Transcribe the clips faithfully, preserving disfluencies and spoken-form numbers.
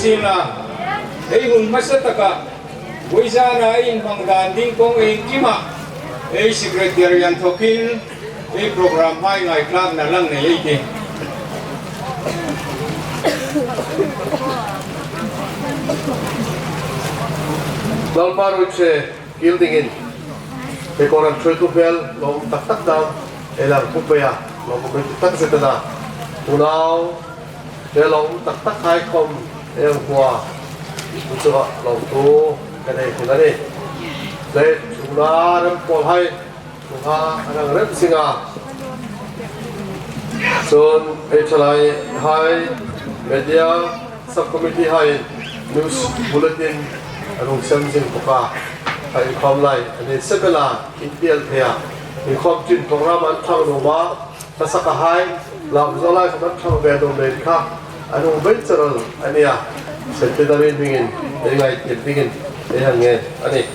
Ina, ei hun hmasa taka, vawisuna ei inhmang dan ding kawng ei inkima, ei secretary an thokin, ei program hai ngaithlakna lang nei ei tih. Lalpa ruoi che kil dingin, ei kawran ṭhuoitu hmel, lawm tak tak dam, ei lang puk pei a, lawm puk pei tak zet a na. Unau, ei lawm tak tak hai khom, ei ang hua, u chu a lawm tu, ka nei hun a nih. Le, unau rem pawl hai, unau a nang rem singa. Chun, ei thalai hai, media, Subcommittee hai news bulletin a rung sem zing bawk a, a inkhawm lai a ni se bela, in bial thei a. Inkhawm chin program an thang nuom a, ka saka hai, lam zo lai kha an thang ve nuom nei kha, a rung bei charal a nia, centenary hmingin, ei ngaithlak dingin. Ei hang nge, a nih.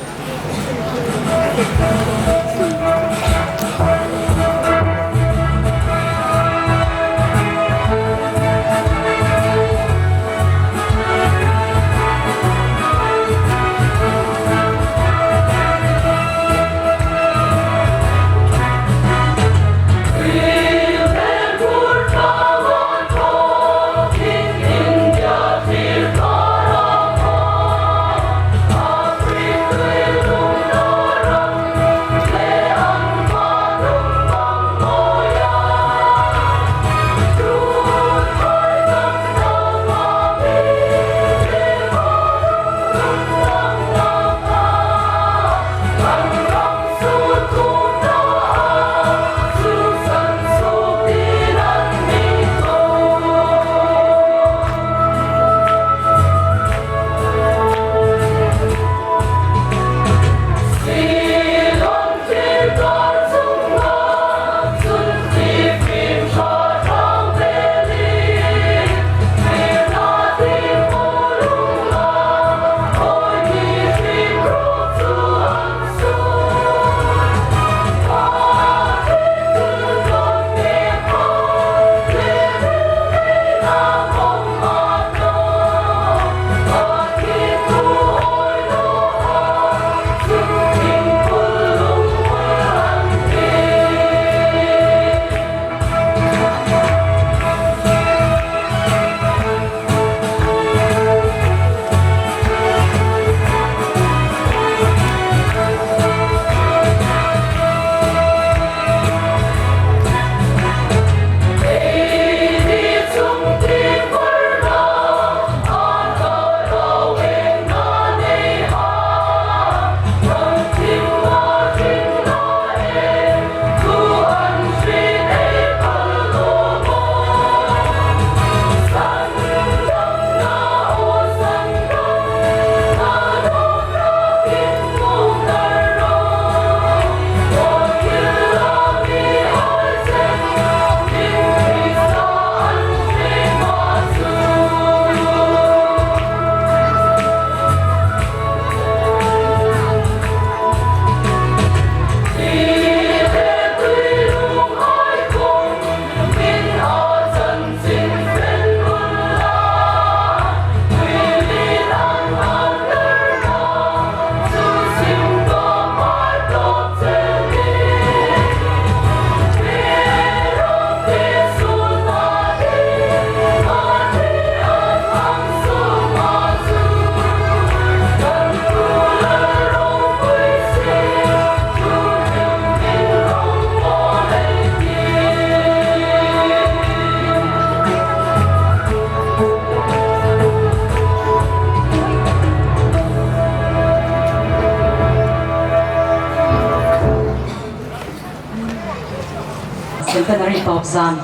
Centenary tawp zan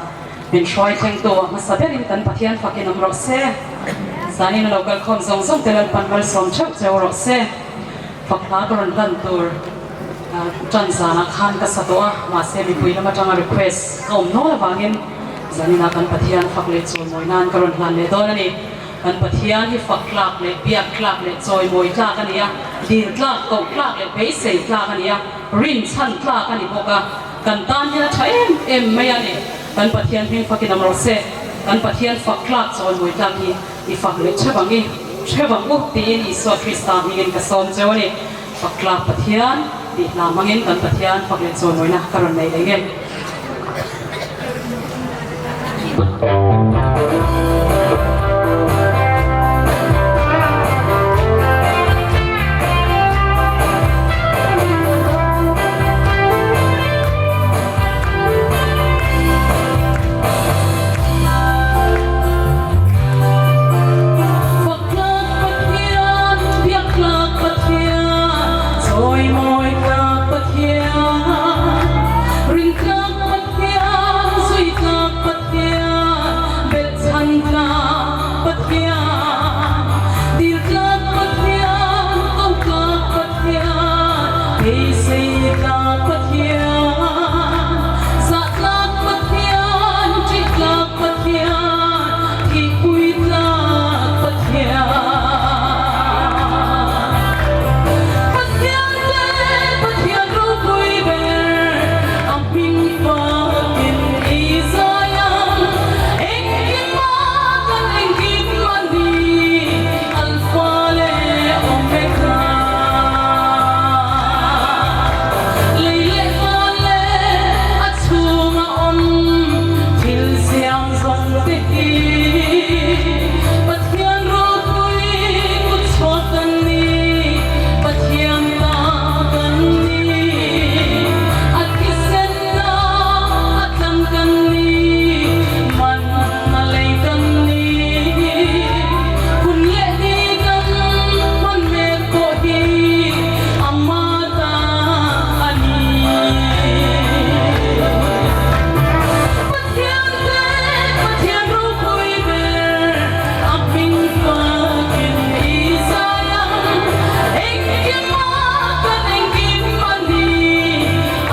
min hruai thlengtu hmasa berin kan Pathian fakin um rawh se. Zanin a lo kal khawm zawng zawng te Lalpan malsawm cheu cheu rawh se. Fak hla ka rawn hlan tur, ah, ṭan zana khan ka sa tawh a, mahse mipui lam aṭanga request ka awm naw avangin, zanina kan Pathian fak leh chawimawi nan ka rawn hlan leh dawn a ni. Kan Pathian hi fak tlak leh, biak tlak leh, chawimawi tlak a ni a, dil tlak, tawk tlak leh, beisei tlak a ni a, rinchhan tlak a ni bawk a. Kan tan hian a ṭha em em mai a ni. Kan Pathian hming fakin um rawh se. Kan Pathian fak tlak, chawimawi tlak hi I fak leh ṭhe vang i, ṭhe vang u tiin Isua Krista hmingin ka sawm cheu a nih. Fak tlak Pathian, ti hla hmangin kan Pathian fak leh chawimawina ka rawn nei leh ngei. Fak tlak Pathian, biak tlak Pathian, chawimawi tlak Pathian, ring tlak Pathian, zui tlak Pathian, belhchhan tlak Pathian, dil tlak Pathian, ko tlak Pathian, beisei tlak Pathian, zah tlak Pathian, ṭih tlak Pathian, thihpui tlak Pathian. Pathian te, Pathian ropui ber, a hming fakin i zai ang, engkim a kan engkim a ni, Alpha le Omega. Lei le van le a chunga awm thil siam zawng te hi Pathian ropui kut chhuak kan ni, Pathian ta kan ni. A thisen na a tlan kan ni, man na lei kan ni. Hun le ni kan hman mek pawh hi ama ta a ni. Pathian te, Pathian ropui ber, a hming fakin i zai ang, engkim a kan engkim a ni,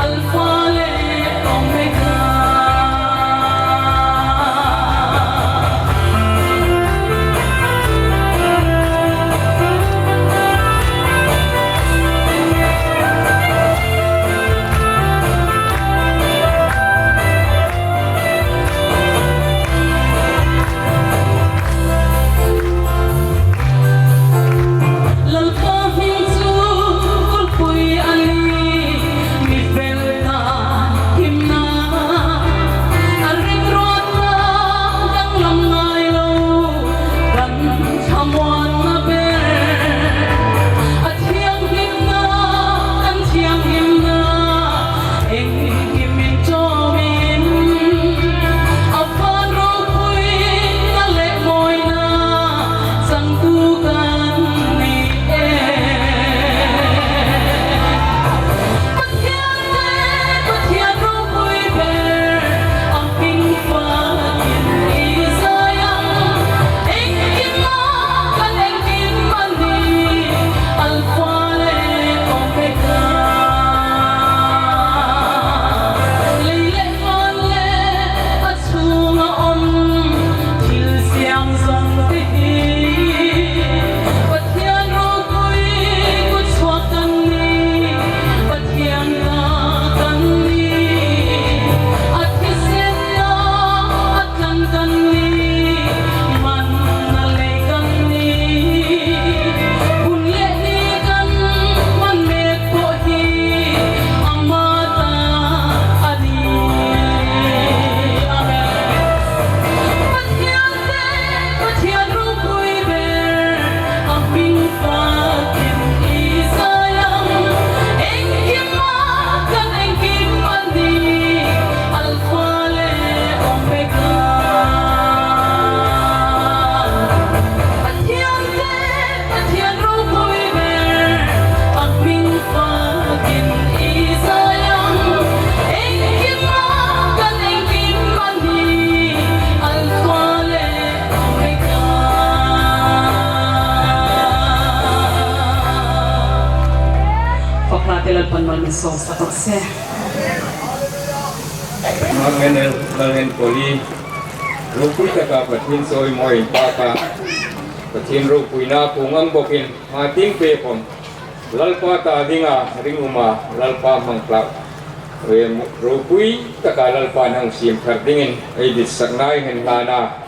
Alpha le Omega. Lalpa hming chu kulpui a ni, mi fel ta himna. A ring ruatna danglam ngai lo, kan thlamuanna ber. A thianghlimna, kan thianghlimna, engkim inṭawmin a van ropuina le mawina changtu kan ni e. Pathian te, Pathian ropui ber, a hming fakin i zai ang, engkim a kan engkim a ni, Alpha le Omega. Lei le van le a chunga awm thil siam zawng te hi Pathian ropui kut chhuak kan ni, Pathian ta kan ni. A thisen na a tlan kan ni, man na lei kan ni. Hun le ni kan hman mek pawh hi ama ta a ni. Amen. Pathian te, Pathian ropui ber, a hming fakin i zai ang, engkim a kan engkim a ni, Alpha le Omega. Pathian te, Pathian ropui ber, a hming fakin i zai ang, engkim a kan engkim a ni, Alpha le Omega. Fak tlak te Lalpan mal min sawm sak raw se. Nang en el, nang en poli. Ropui taka Pathien chawimawi inpaka, Pathien ropuina kung ang bawkin, hma tieng pek khawm Lalpa ta dinga ringuma, Lalpa hmang tlak, em, ropui taka Lalpan hang siem thar dingin ei ditsak nai hen hlana.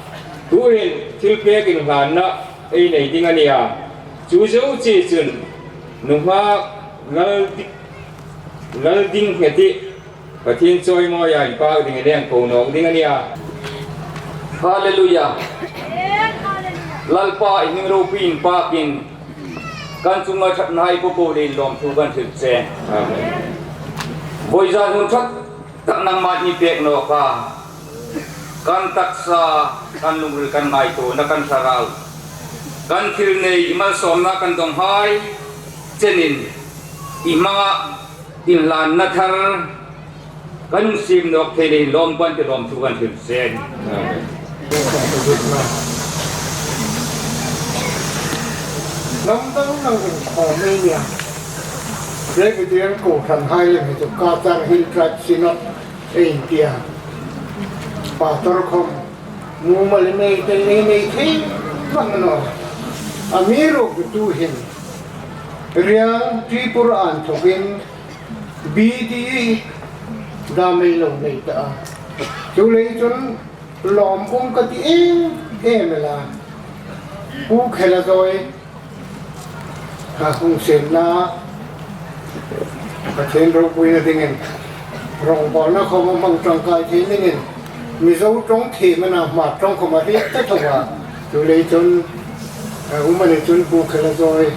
Tuhin thilpek inhlanna ei nei ding a nih a. Chu zo che chun nunghak Lal Di-, Lal Ding Ngeti Pathien chawimawi a inpak ding a leng ko nawk ding a nih a. Hallelujah. Lalpa i hming ropui inpakin kan chunga ṭhatnahai po po le lawmthu kan hril che. Amen. Vawizan hun ṭha tak nangma i pek nawk a. Kan taksa, kan lungril, kan ngaituona, kan thlarau, kan thil nei, i malsawmna kan dawnghai chenin i hmanga inhlanna thar kan siem nawk thei leiin lawmpuan te lawmthu kan hril che. Hnam dang dang inkhawm ei nih a. Presbyterian kohranhai lem hi chu Cachar Hill Tribe Synod ei inti a. Pastor khawm mumal nei te ei nei thei vak naw. Amiruokchu tuhin Riang Tripura a inthokin B D dam ei lo nei ta a. Chuleiin chun lawm um ka ti em em el a. Pu Khela Zawi a hung siemna Pathien ropuina dingin, rongbawlna khawm a hmang ṭangkai thei dingin, Mizo ṭawng thiem a na, Hmar ṭawng khawm a hriet ta tho a. Chuleiin chun, a um a ni chun Pu Khela Zawi.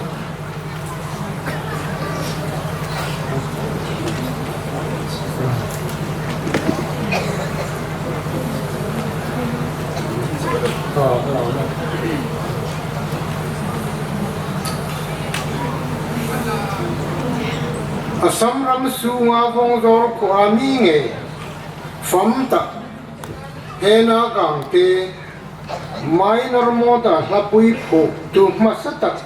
Assam ram sunga Vawngzawl khuoa mi ngei fam tak Hena Gangte, minor mawta hlapui phuoktu hmasa tak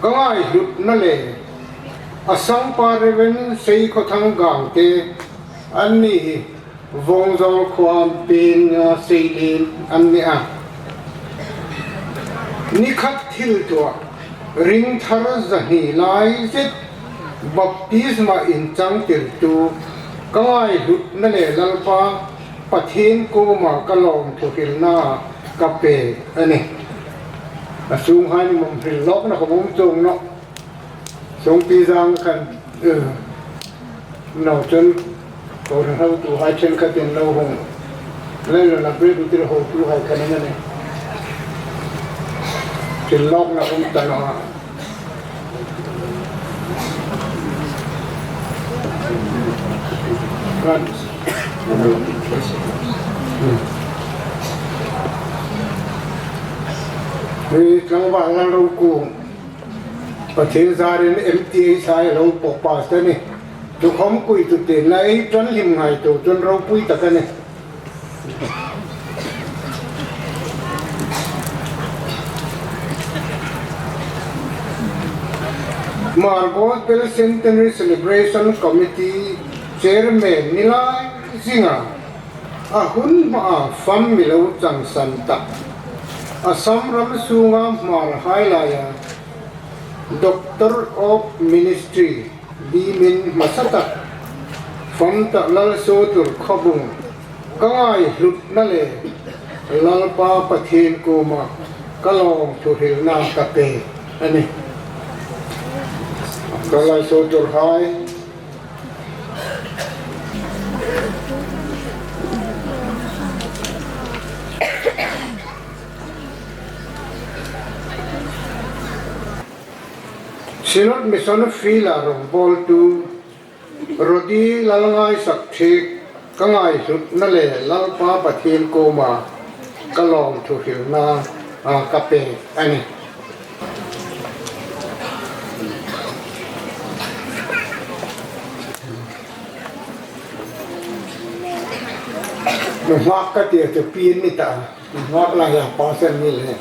ka ngaihlutna le a sangpa Reverend Seikhawthang Gangte an ni hi Vawngzawl khuoa pin a seilien an ni a. Ni khat thil tuah ring thar zahni lai zet baptisma inchangtirtu ka ngaihlutna le Lalpa Pathien kuoma ka lawmthu hrilna ka pek a nih. A sunghai ni mawm hril lawkna khawm um chuong nawh. Sungpi zang khan, eh, naw chun, kohran hotuhai ṭhenkhatin lo hung. Lei lo na bre butir hotuhai khan a ni. Hril lawkna um ta naw a. Kan. Hei, tlangval Lalrokuong. Pathien zarin M T A sai lo po pastor ni. Tu khawm kuoitu te na ei ṭan hlim ngaituo chun ropui tak a nih. Hmar Gospel Centenary Celebration Committee Chairman ni lai zinga a hun hmaa fam mi lo changsan tak, Assam ram sunga Hmarhai laia Doctor of Ministry bimin hmasa tak fam tak Lalsawtur Khawbung ka ngaihlutna le Lalpa Pathien kuoma ka lawmthu hrilna ka pek a nih. Ka Lalsawturhai. Synod Mission Field-a rongbawltu Rodi Lalngaisak Thiek ka ngaihlutna le Lalpa Pathien kuoma ka lawmthu hrilna, a, ka pek a nih. Nunghak ka ti a chu pi ni ta, nunghak laia pastor ni le.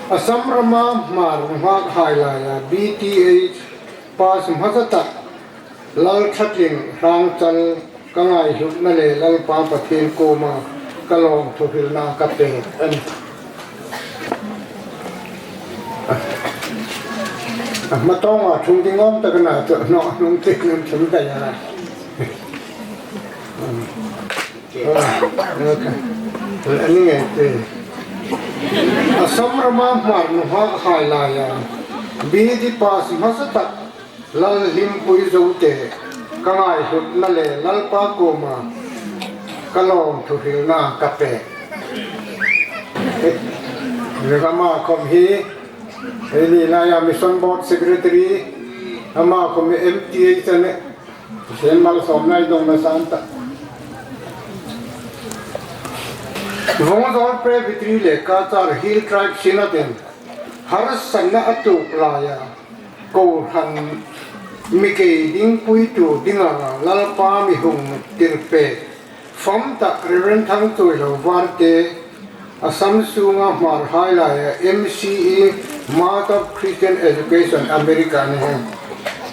Assam rama Hmar nunghakhai laia B T H pass hmasa tak Lalthatling Hrangchal ka ngaihlutna le Lalpa Pathien kuoma ka lawmthu hrilna ka pek a nih. A hma tawnga ṭhung ding awm tak a na chu, naw, hnung te nun ṭhung ta ya. A ni ngei te. Assam rama Hmar nunghak hai laia B D pass hmasa tak Lal hlimpui zo te ka ngaihlutna le Lalpa kuoma ka lawmthu hrilna ka pek. Ama khom hi, eini laia Mission Board Secretary, ama khom hi M T A chang a nih. Sien malsawmna ei dong nasa an ta. Vawngzawl Presbytery le Cachar Hill Tribe Synod-in harsatna a tuok laia kohran mi kei ding puitu dinga Lalpa mi hung tir pek fam tak Reverend Thangchuoilo Varte, Assam sunga Hmar hai laia M C E, Master of Christian Education, America ni hi,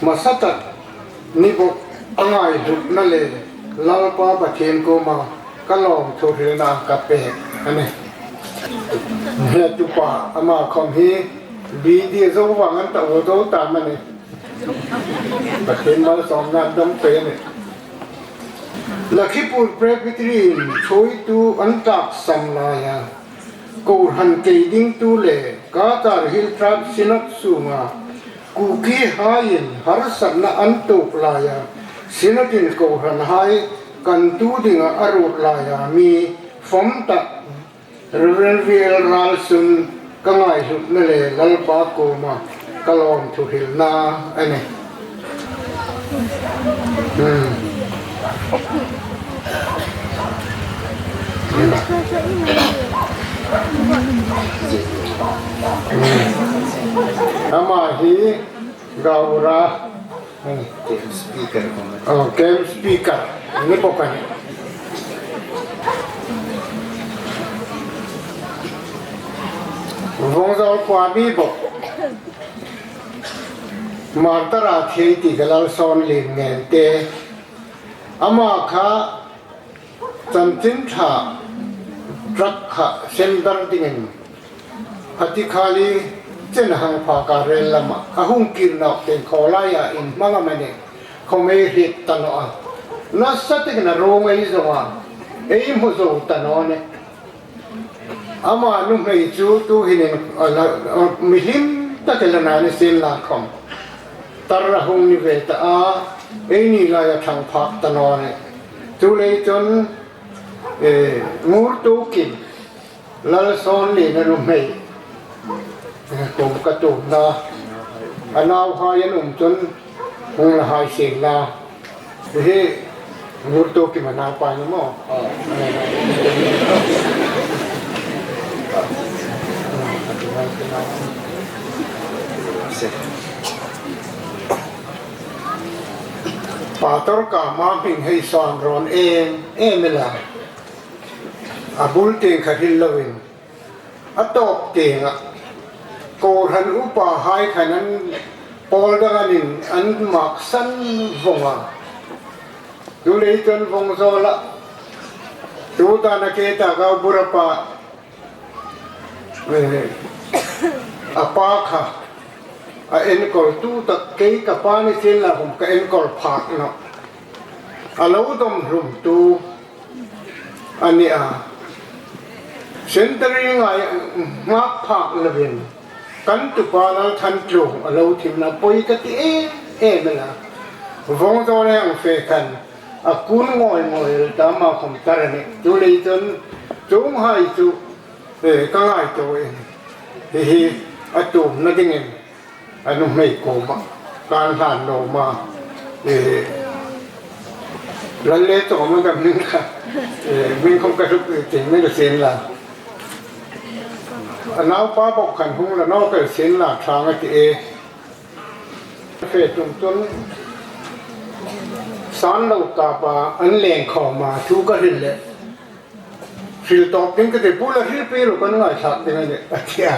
hmasa tak ni bok a ngaihlutna le Lalpa Pathien kuoma ka lawmthu hrilna ka pek a nih. He tupa ama khom hi B D zo vang an ta, o zo ta am a nih. Pathien malsawmna dam pei a nih. Lakhipur Presbytery-in thuoitu an taksam laia kohran kei dingtu le Cachar Hill Tribe Synod sunga Kuki haiin harsatna an tuok laia Synod-in kohran hai kantu dinga a ruot laia mi fam tak Reverend V L Ralsun ka ngaihlutna le Lalpa kuoma ka lawmthu hrilna a nih. Hmm. Ama hi Gaura. Hmm. Camp speaker. Oh, camp speaker. Ni bok a nih. Vawngzawl Khuami bok. Martar a thei ti ka Lalsawmlien Ngente. Ama kha Chanchin Ṭha truck kha sender dingin a ti kha li chen hang phak a, rel lama a hung kir nawk teng khaw laia inhmang am a nih, khom ei hriet ta naw a. Nasa takin a ruong ei zong a, ei hmu zo ta naw nih. Ama nuhmei chu tuhin in, a la, a, mi hlim tak el a na ni sien la khom, tar a hung ni ve ta a, eini laia ṭhang phak ta naw nih. Chuleiin chun, eh, Ngurtuokim, Lalsawmlien a nuhmei, eh, kuom ka tuomna, a nauhai an um chun, hung la hai sien la. Hi Ngurtuokim a naupa ni maw? Pastor ka ma hming hei sawn rawn em em el a. A bul tieng kha hril loin, a tawp tienga kohran upa hai khan an pawl dang anin an maksan vawng a. Chuleiin chun Vawngzawla, tu dana ke ta ka bura pa, eh, a pa kha a enkawl tu tak, kei ka pa ni sien la khom ka enkawl phak nawh. A lo dawm hlum tu a ni a. Centenary ngai nghak phak lovin kan tupa Lalthantluong a lo thimna poi ka ti em em el a. Vawngzawl hang fe khan a kun ngawi ngawi el ta, ama khom tar a nih. Chuleiin chun chuonghai chu, eh, ka ngaituo in hi hi a tuomna dingin a nuhmei kuoma kan hlan lawm a, eh, Lal le chawm a dam ning kha, eh, min khom ka hruk ti min sien la. A naupa bok khan hung la nawk el sien la ṭhang a ti e. Fe tum chun san lo ka pa an leng khawm a, thu ka hril le hril tawp ding ka ti, bula hril pei lo kan ngaithlak ding a nih, a ti a.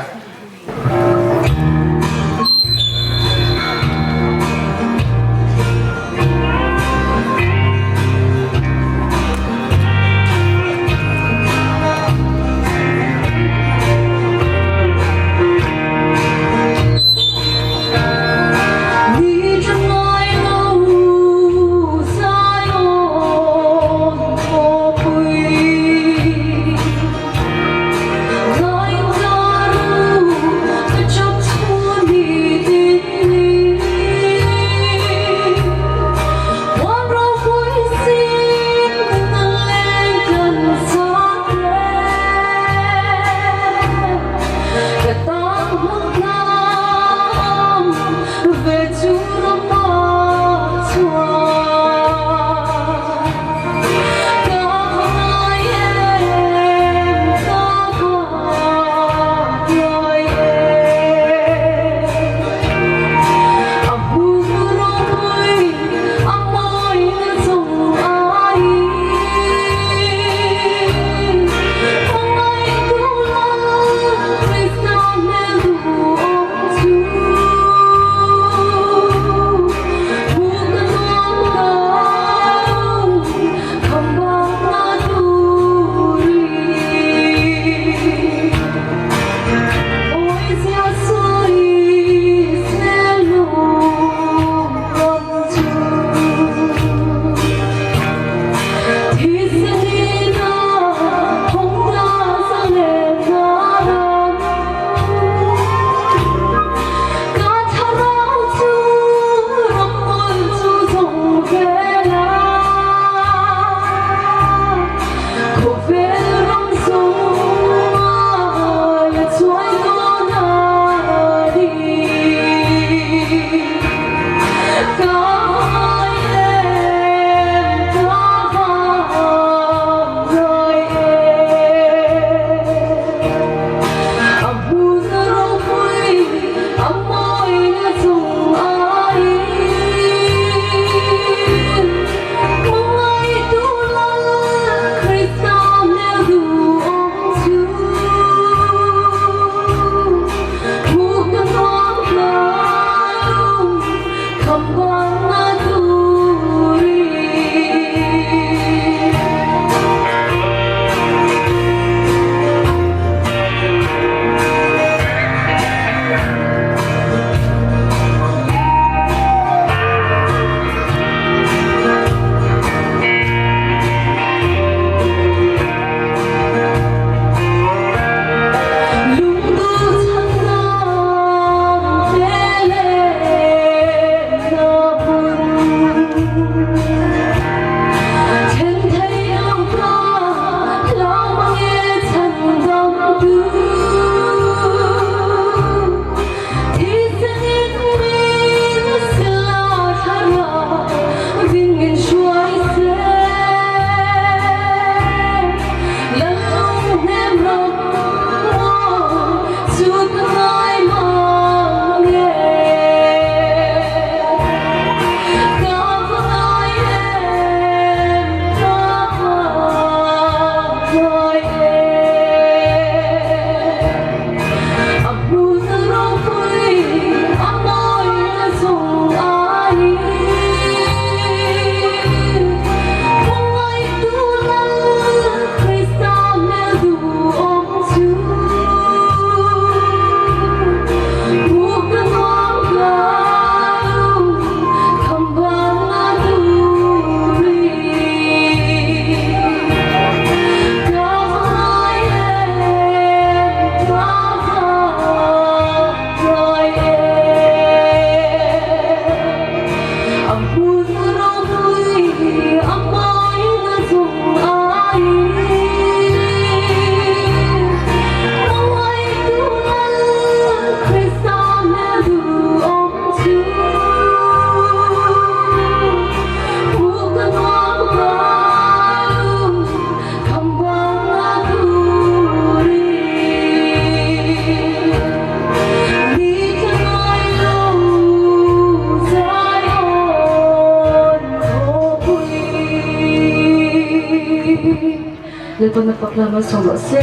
Puna pakla ma sawm se.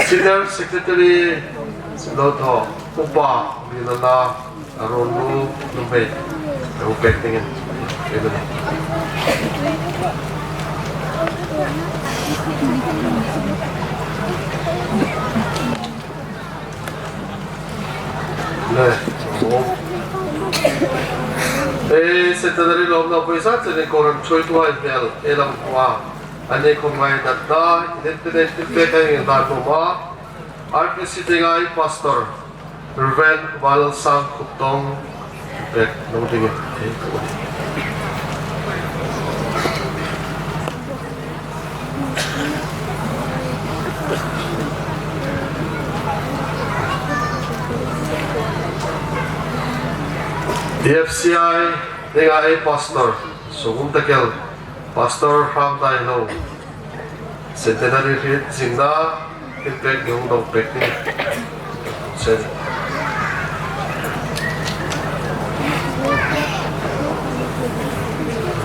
Senior Secretary lo thaw, Upa Bilala, a ruolnu nuhmei, a hung pek dingin. Le. E, Centenary lawmna pawisa chun kohran ṭhuoituhai hmel, e lam khua. Ani khom ngaina ta, i nen te nen thilpek kan ngên dan nuom a. R P C te ngai Pastor Reverend Vanlalsang Khuptawng pek nung dingin. T F C I te ngai Pastor Sugum Takel, Pastor Hram Dailo, Centenary hriet zingna, thilpek ni hung dawng pek ni. Sen.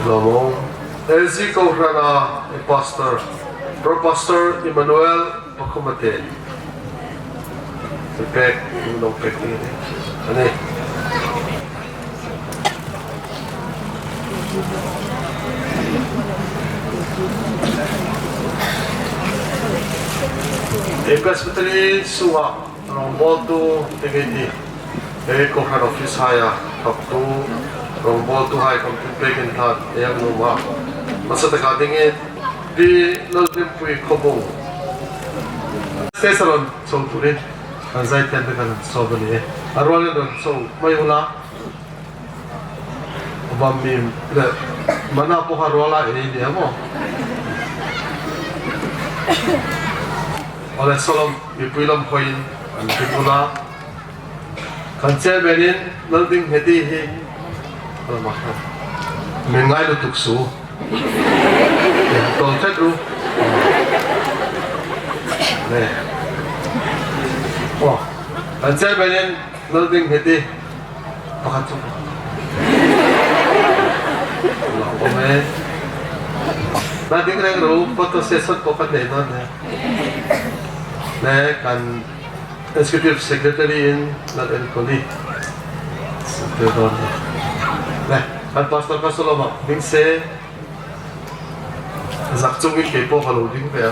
Lawmawng. L Z kohrana, e Pastor, Pro Pastor Emmanuel Pakhumate. Thilpek ni hung dawng pek ni. Ani. E Presbytery sunga rawngbawltu te ngai ti, e kohran office haia thawktu rawngbawltuhai khom thilpek inthlak ei nuom a. Hmasa taka dingin Pi Lalhlimpui Khawbung. Station chho turin kan zai ten te kan sawm a nih. A ruolin rawn chho mai ula. Bam mi le, mana po kha ruola ei ni a maw. Ole Solom, mipui lam hoin an ti bula. Kan chairman in Lalding Heti hi. Ala ma kha. Min ngai lutuk su. Tol thet ru. Ne. Oh, kan chairman in Lalding Heti. Pakhat chu. Lo ko me. Na ding reng ro, photo session ko kan nei dawn ne. Ne, kan Executive Secretary in Lal Enkoli. Secretary dawn ne. Ne, kan Pastor ka Solomon, ding se. Zak chungin kei pawh ka lo ding ve a.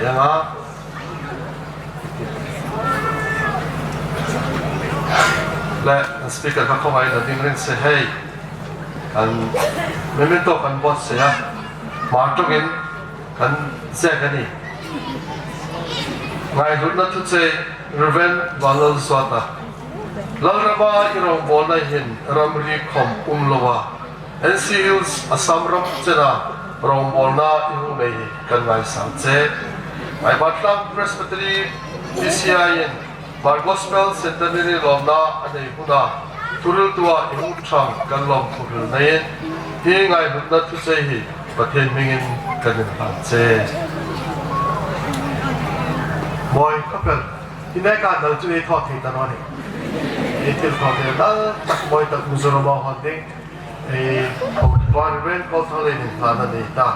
Eng a. Le, speaker kha khawngaihin a ding reng se hei. Kan memento kan bawt se a. Hma ṭawngin kan zek a nih. Ngaihlutna thuchei Reverend Vanlalzuata. Lalrama i rawngbawlna hin ramri khom um lo a, N C Hills Assam ram chena rawngbawlna i hung nei hi kan ngaisang che. Ngaibatlang Presbytery P C I in Bar Gospel Centenary lawmna a nei huna thuhriltua i hung ṭhang kan lawmthu hril neiin hi ngaihlutna thuchei hi Pathien hmingin kan inhlan che. Mawi khawp el. I neka dal chu ei thaw thei ta naw ni. Ei thil thaw thei dal tak mawi tak Mizoram a hon ding. Ei, Bar Reverend Paul Thanglei nin hlan a nei ta.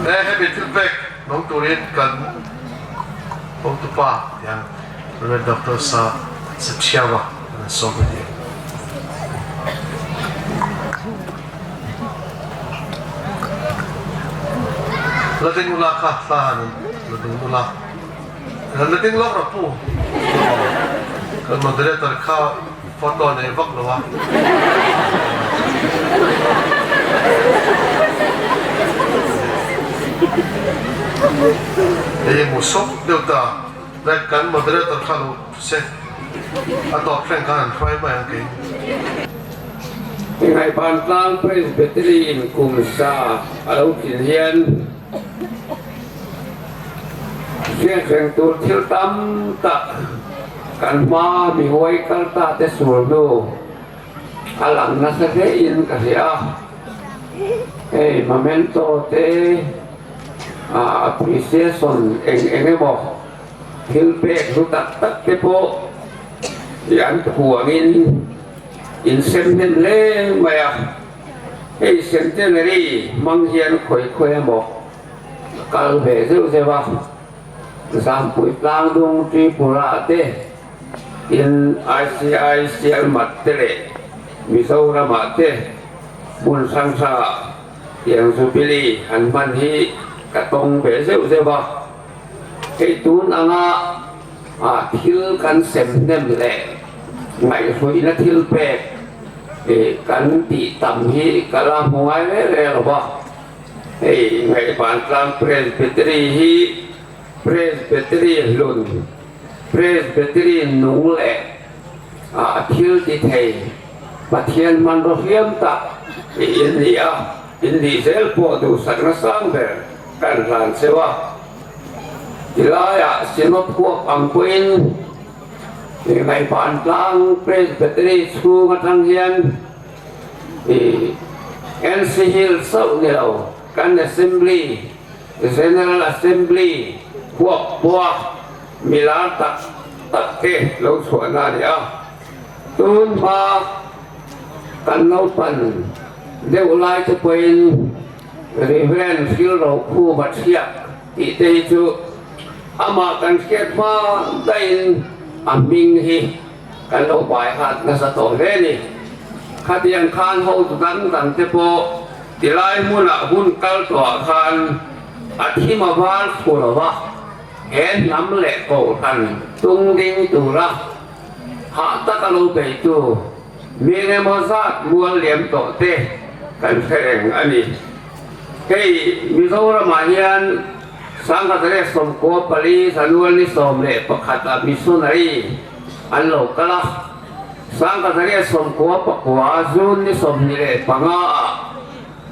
Eh, happy to back. Nong turin kan hotupa, yang Reverend Doctor Sa Sepsiawa, kan sawm a nih. La ding ula kha, hla han, la ding ula. La ding lawk rawh pu. Kan moderator kha, photo nei vak lo a. Ei mu sawk deu ta. Le kan moderator kha lo se. A tawp thleng khan an hruai mai ang kei. Ngaibatlang Presbytery in kum za a lo tlin hian, Ziangseng tur thil tam tak kan hma mi huai kal ta te sual hnu. A lang nasa hle in ka hria. Hei, memento te, a, appreciation eng eng emaw, thil pek hlu tak tak te pawh i an phuangin, in sem hnem hle mai a. Hei, centenary hmang hian khawi khawi emaw kal ve zeuh zeuh a. Zampui Tlangdung Tripura te, in I C I Sielmat te leh Mizoramah te, hmun hrang hrangah tiang jubilee an hman hi ka tawng ve zeuh zeuh a. Hei, tun anga, a, thil kan sem hnem leh ngaihhluina thil pek, e, kan tih tam hi ka la hmu ngai reng reng lo va. Hei, Ngaihvantlang Presbytery hi Presbytery hlun, Presbytery nung leh, a, thil ti thei, Pathian hmanraw hriam tak in ni a, in ni zel pawh duhsakna sang ber kan hlan cheu a. Ti laia Synod huap ang pawhin, e, Ngaihvantlang Presbytery chhung aṭang hian, e, N C Hills chauh ni lo, kan Assembly, General Assembly huap pawha mi lar tak tak te lo chhuahna a ni a. Tun hma kan naupan deuh lai te pawhin Reverend Hrilrokhuma Thiak tih te hi chu amah kan hriat hma dahin a hming hi kan lo baihat nasa tawh hle a ni. Khatiang khan hotu dang dang te pawh tilai hmuna hun kal tawh khan a thim a var thur lo va, he hnam leh kohhran tung ding tura hah taka lo beitu, miengemaw zat mual liam tawh te kan hre reng a ni. Hei, Mizoramah hian sangkhat zariat sawmkua pali January ni sawm leh pakhat a missionary an lo kal a. Sangkhat zariat sawmkua pakua June ni sawmhnih leh panga a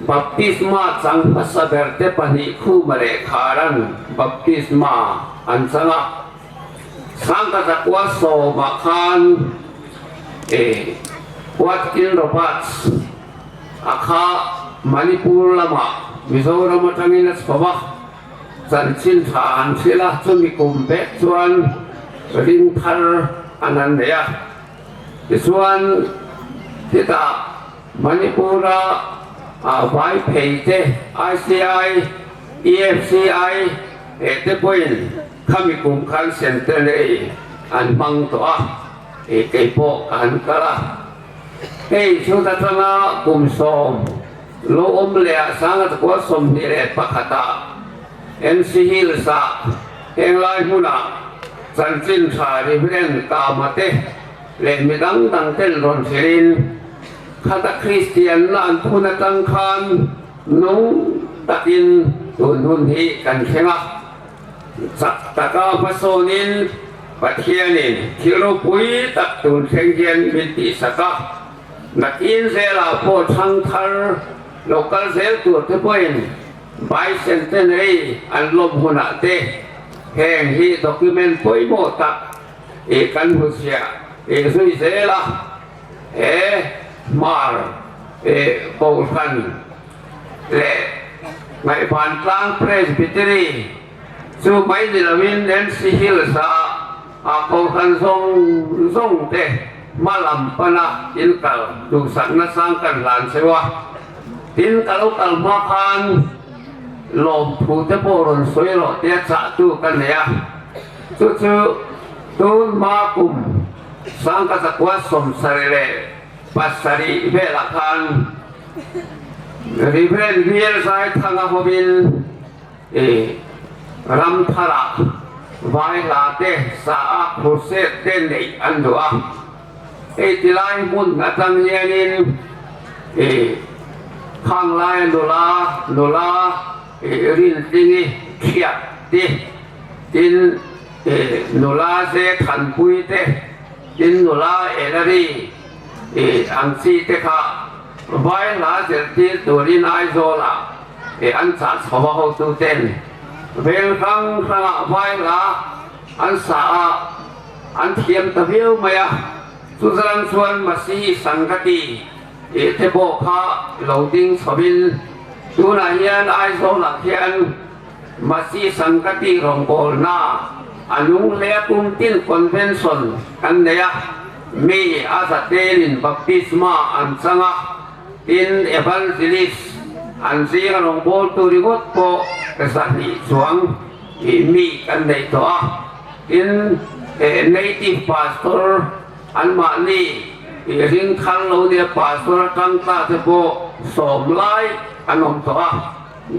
baptisma chang hmasa ber te pahnih Khuma leh Kharan baptisma an chang a. Sangkhat zakua sawma khan, e, Watkin Roberts a kha Manipur lama Mizoram aṭangin a chho va, chanchin ṭha an hril a, chumi kum bek chuan ring thar an an nei a. Tichuan, tita Manipura, a, Vaiphei te, I C I, E F C I, e, te pawhin khami kum khan centenary an hmang tawh a, e, kei pawh ka han kal a. Hei, chu ta tanga kum sawm lo awm leh a, sangkhat zakua sawmhnih leh pakhata N C Hills-a heng lai hmuna chanchin ṭha Reverend Kama te leh mi dang dang ten rawn hrilhin, khata Kristianna an phun aṭang khan nung takin tun hun hi kan thleng a. Chak taka hmasawnin Pathianin thil ropui tak tun thleng hian min tihsak a. Nakin zela pawh thangthar lo kal zel tur te pawhin Bicentenary an lawm hunah te heng hi document pawimawh tak, e, kan hmu sia, e, zui zel a, e, Hmar, e, kohhran leh Ngaihvantlang Presbytery chu mai ni loin N C Hills-a, a, kohhran zawng zawng te hma lam pana in kal duhsakna sang kan hlan cheu a. Tin ka lo kal hma khan lawmthu te pawh rawn sawi rawh tia chahtu ka nei a. Chu chu tun hma kum sangkhat zakua sawmsari leh pasarih velah khan Reverend Bial Zaithanga hovin, e, Ramthara vaihla te, sa a, crusade te neih an duh a. Hei tilai hmun aṭang hianin, e, Khanglai nula, nula, e, Rinhlingi Thiak te, tin, e, nula Zethanpui te, tin nula Ellery, e, ang chi te kha vaihla zirtir turin Aizawla, e, an chah chho a, hotu ten veng hrang hranga vaihla an sa a, an thiam ta viau mai a. Chu zan chuan Masihi Sangati Ei te pawh kha lo ding chauhin, tunah hian Aizawl-ah hian Mercy Sangati rawngbawlna a nung hle a, kum tin convention kan nei a, mi a zatein baptisma an chang a, tin evangelist an zinga rawngbawltu ringawt pawh zahnih chuang mi kan nei tawh a. Tin, eh, native pastor anmahni, eh, ring thar lo nia, pastor aṭang ta te pawh sawm lai an awm tawh a.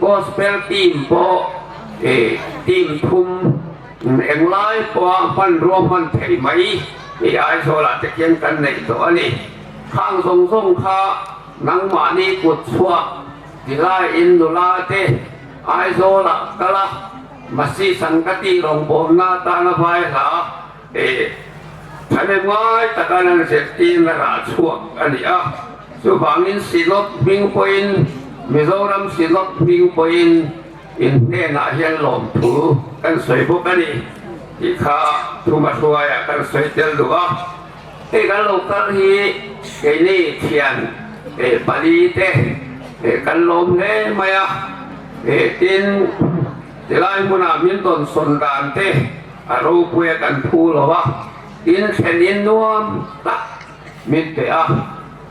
Gospel team pawh, eh, team thum, mm, eng lai pawha hmanrua hman thei mai, eh, Aizawl-ah te khian kan nei tawh a ni. Khang zawng zawng kha nangmahni kut chhuak, ti lai in nula te, Aizawl-ah kala, Mercy Sangati rawngbawlna tana vai hla, eh, thanem ngai taka nan zet tina rah chhuak a ni a. Chuvangin Synod hming pawhin, Mizoram Synod hming pawhin, in hnenah hian lawmthu kan sawi bawk a ni. Ti kha thuma hruaia kan sawi tel duh a. Hei kan lo kal hi keini thian, eh, pali te, eh, kan lawm hle mai a. Eh, tin, tilai hmuna min dawn sawn dan te a ropuia kan phu lo a. Tin, thlen in nuam tak min pe a.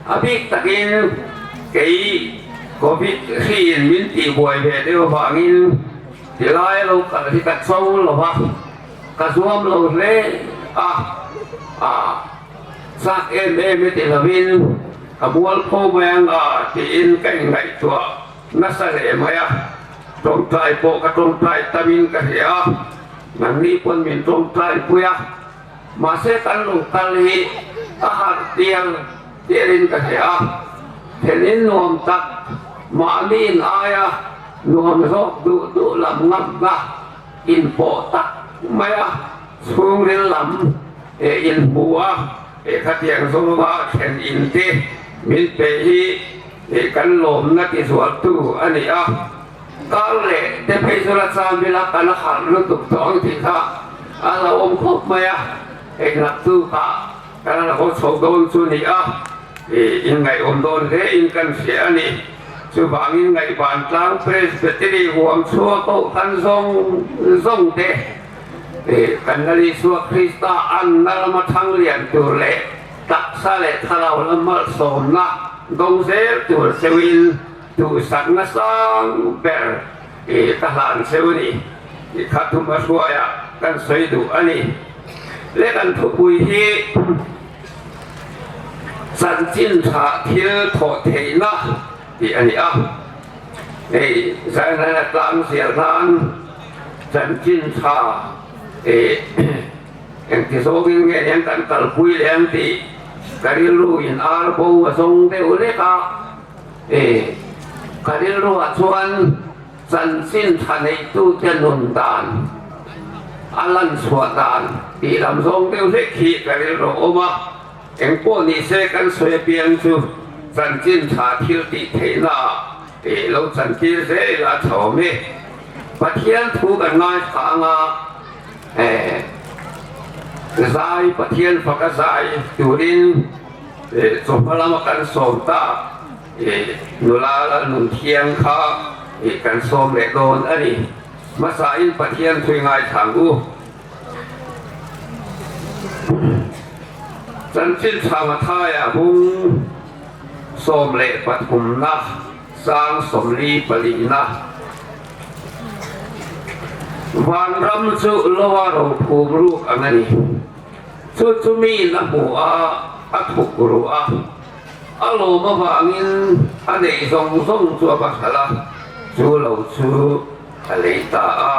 A bik takin kei covid hriin min tihbuai ve deuh avangin tilai lo kal hi ka chau lo a. Ka zuam lo hle a, a, chak em em e ti lovin, ka mualpho mai ang a, tiin ka inngaihtuah nasa hle mai a. Ṭawngṭai pawh ka ṭawngṭai tamin ka hria a, nangni pawn min ṭawngṭaipui a. Mahse, kan lo kal hi a harh tial tialin ka hria a. Thlen in nuam tak, mahni in aia nuam zawk duh duh lam ngamna, inpawh tak mai a, chhungril lam, e, inhmu a, e, khatiang zawnga thlen in te min pe hi, e, kan lawmna tizualtu a ni a. Kar leh te phei chu la cham ila kan a harh lutuk tawh ang tih kha a la awm khawp mai a, e, naktuk kha kan a la haw chho dawn chu ni a. I, inngaihawm dawn hle in kan hria a ni. Chuvangin Ngaihbantlang Presbytery huam chhuak ho khan zawng zawng te, i, kan Lal Isua Krista anna lama ṭhang lian tur leh taksa leh thlarau lam malsawmna dawng zel tur cheuin, duhsakna sang ber, i, ka hlan cheu a ni. I, kha thuma hruaia kan sawi duh a ni. Le kan thupui hi Chanchin Ṭha thil thawh theihna tih a ni a. Hei, zan a tlang zel nan Chanchin Ṭha, e, engti zawngin nge nen kan kalpui leh ang tih ka rilru in ar bo a zawng deuh lek a. E, ka rilruah chuan Chanchin Ṭha neitute nun dan, a lan chhuah dan tih lam zawng deuh hlek hi ka rilru awm a. Engpawh ni se kan sawi apiang chu Chanchin Ṭha thil tih theihna, e, lo chantir zel a ṭha awm e. Pathian thu kan ngaithla ang a, e, zai, Pathian faka zai turin, e, chawhma lama kan sawm ta, e, nula Lalnunthiang kha, e, kan sawm leh dawn a ni. Hmasain Pathian thu i ngaithla ang u. Chanchin Ṭha Mathaia bung sawm leh pathumna, chang sawmli palina. Vanram chu loa ro phum ruk ang a ni. Chu chu miin a hmu a, a thuk ru a. A lawm avangin a neih zawng zawng chu a va hralh a, chu lo chu a lei ta a.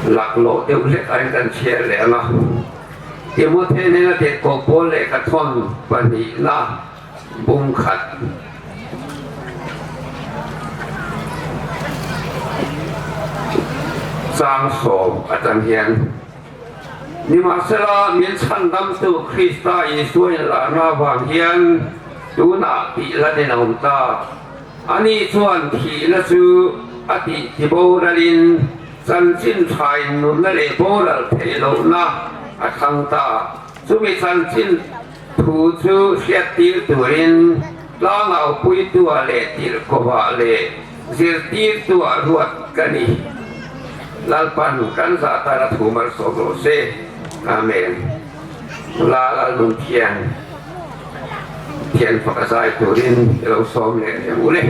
Laklawh deuh hlek a kan chhiar leh ang a. Timothe hnena Tiatko Paul lehkhathawn pahnihna bung khat, chang sawm atan hian, nimahsela, min chhandamtu Krista Isua inlahna vang hian Tuna tih la ni nawn ta. Ani chuan thihna chu a tih ti boral in, chanchin ṭha innunna leh boral thei lohna a thlang ta. Chumi chanchin thu chu hriattir turin, tlangau puitu ah leh tirhkoh ah leh zirtirtu ah ruat ka ni. Lalpan kan zahtar a thu malsawm rawh se. Amen. Lal Lalnunthiang, thian fak a zai turin i lo sawm leh leh u le.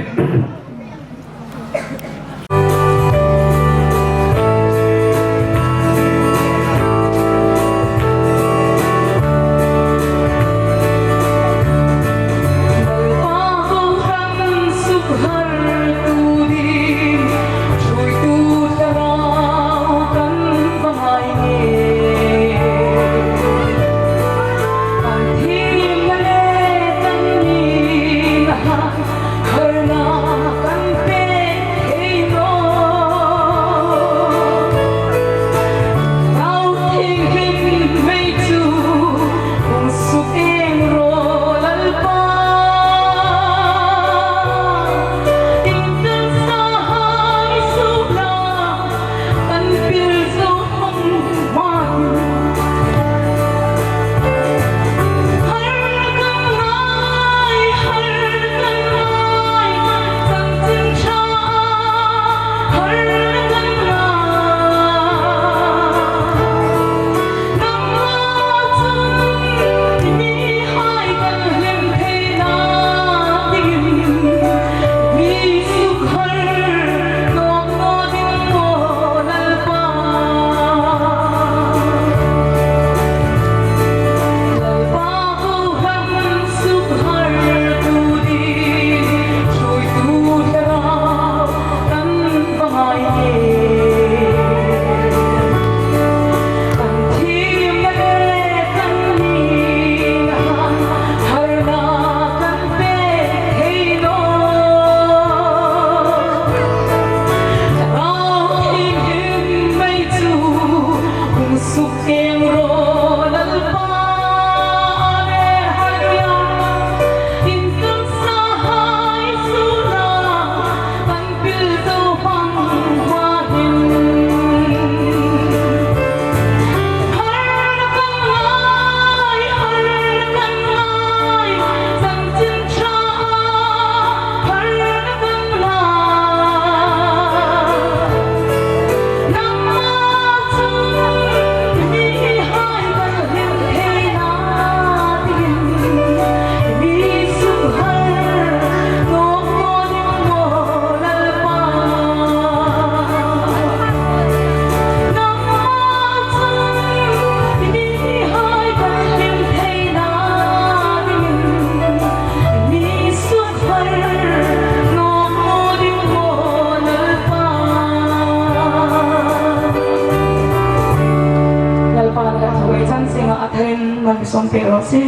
Lalpan kan thu ei chan singa a tharin man sawm pe rawh se.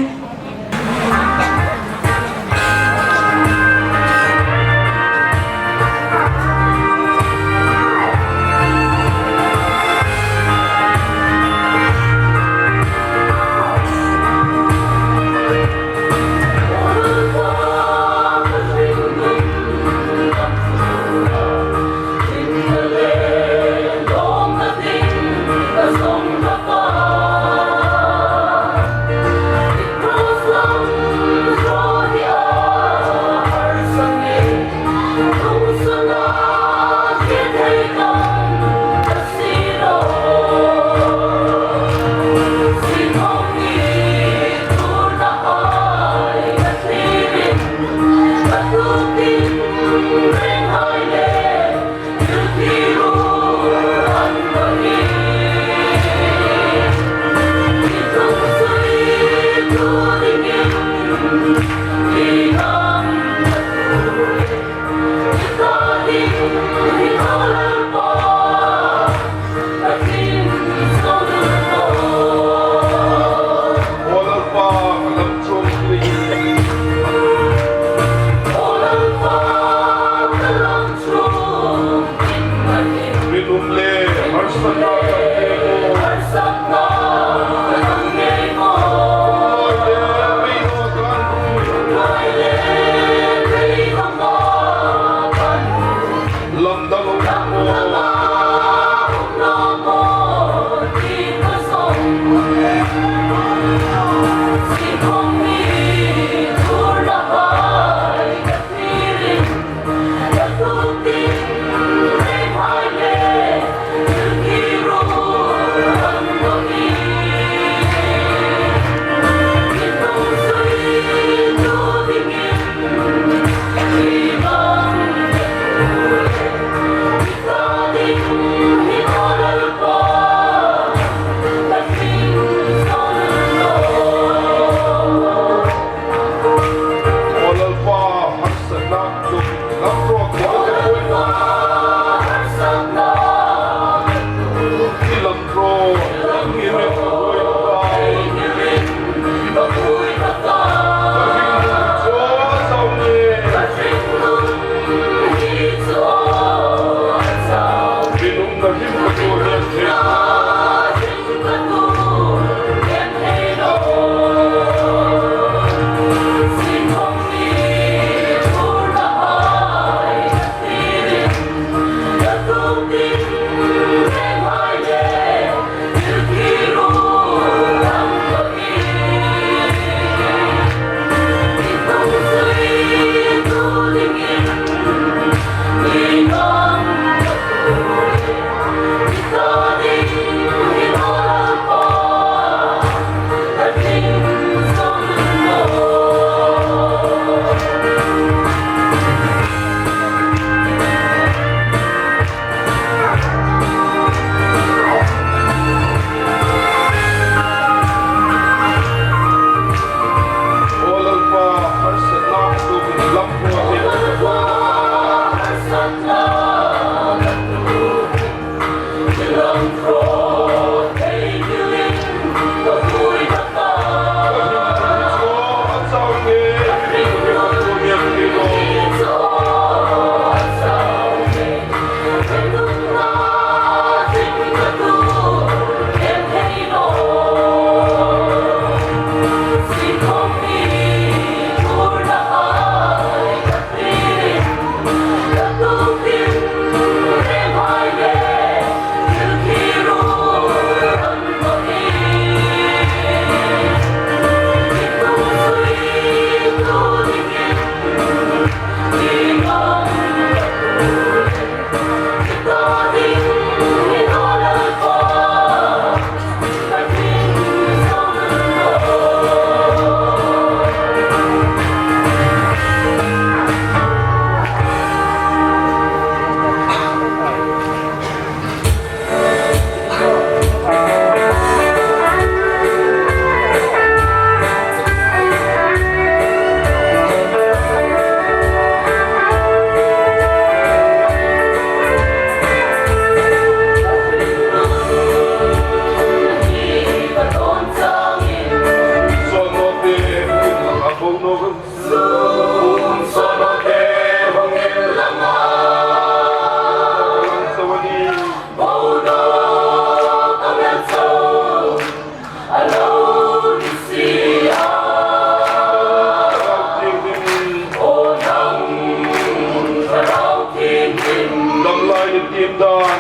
Hallelujah.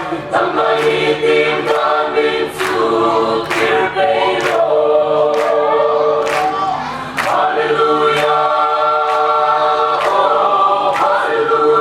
Oh, hallelujah.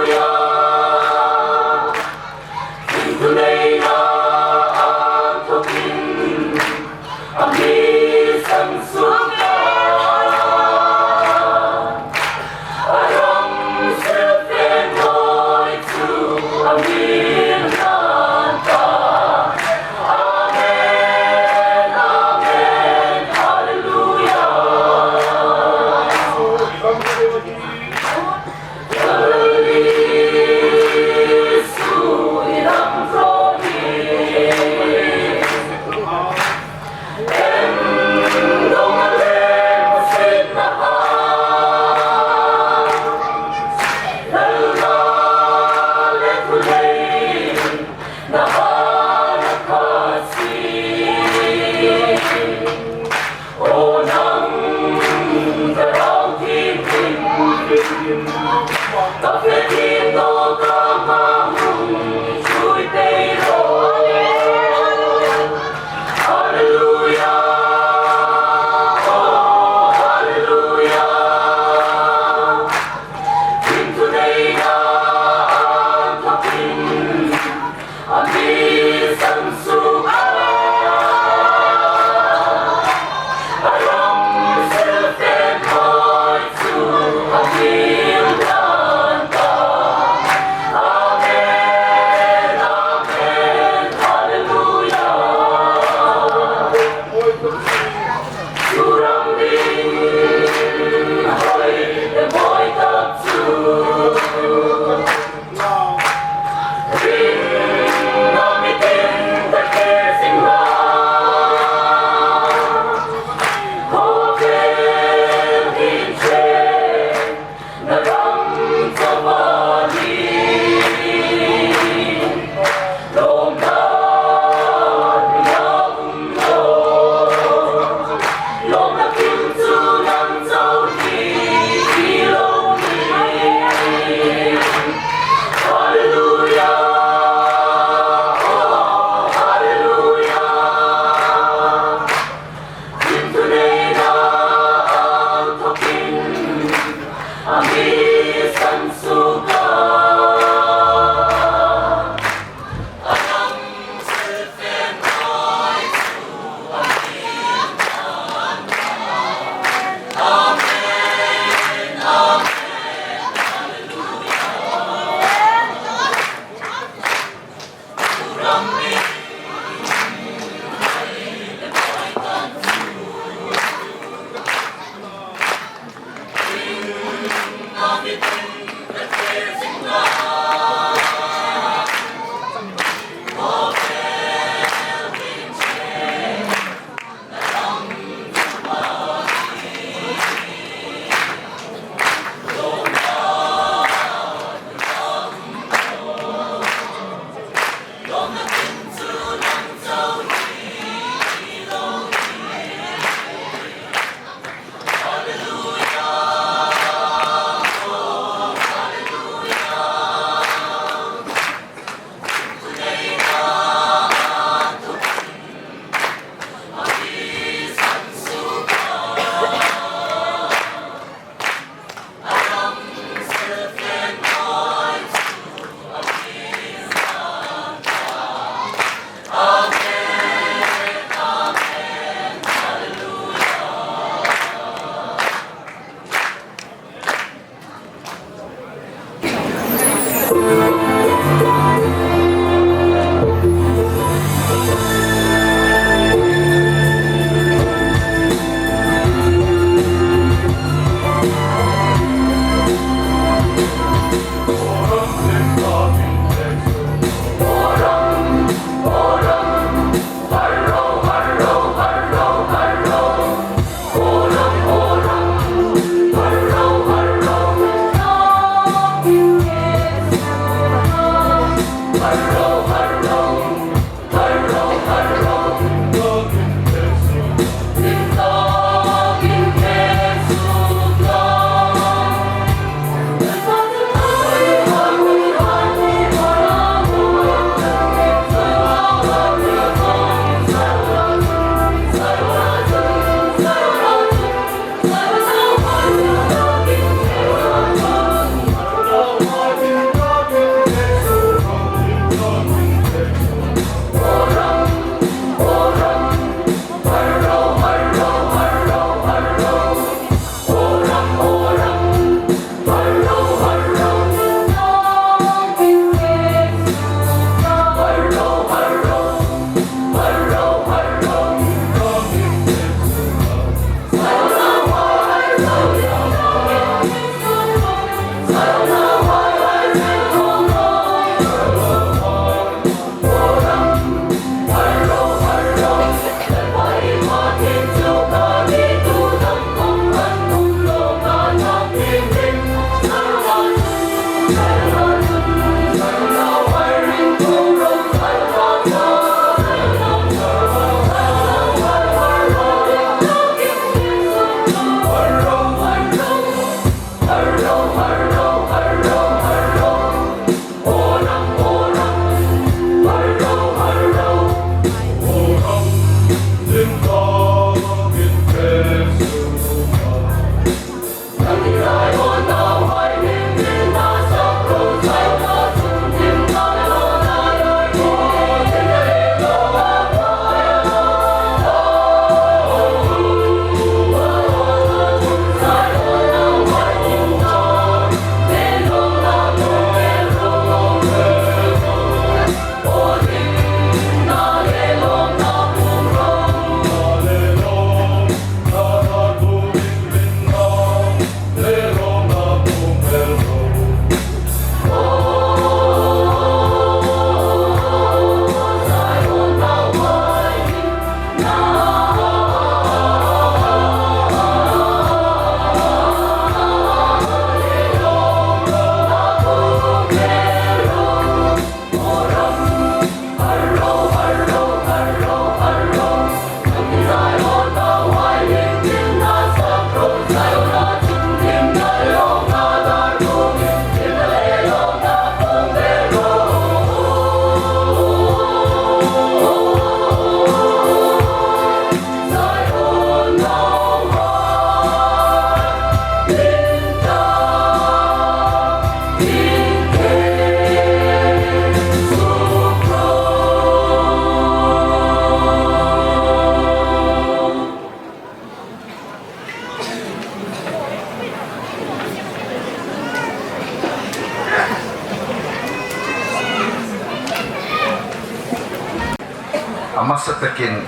Hmasa takin,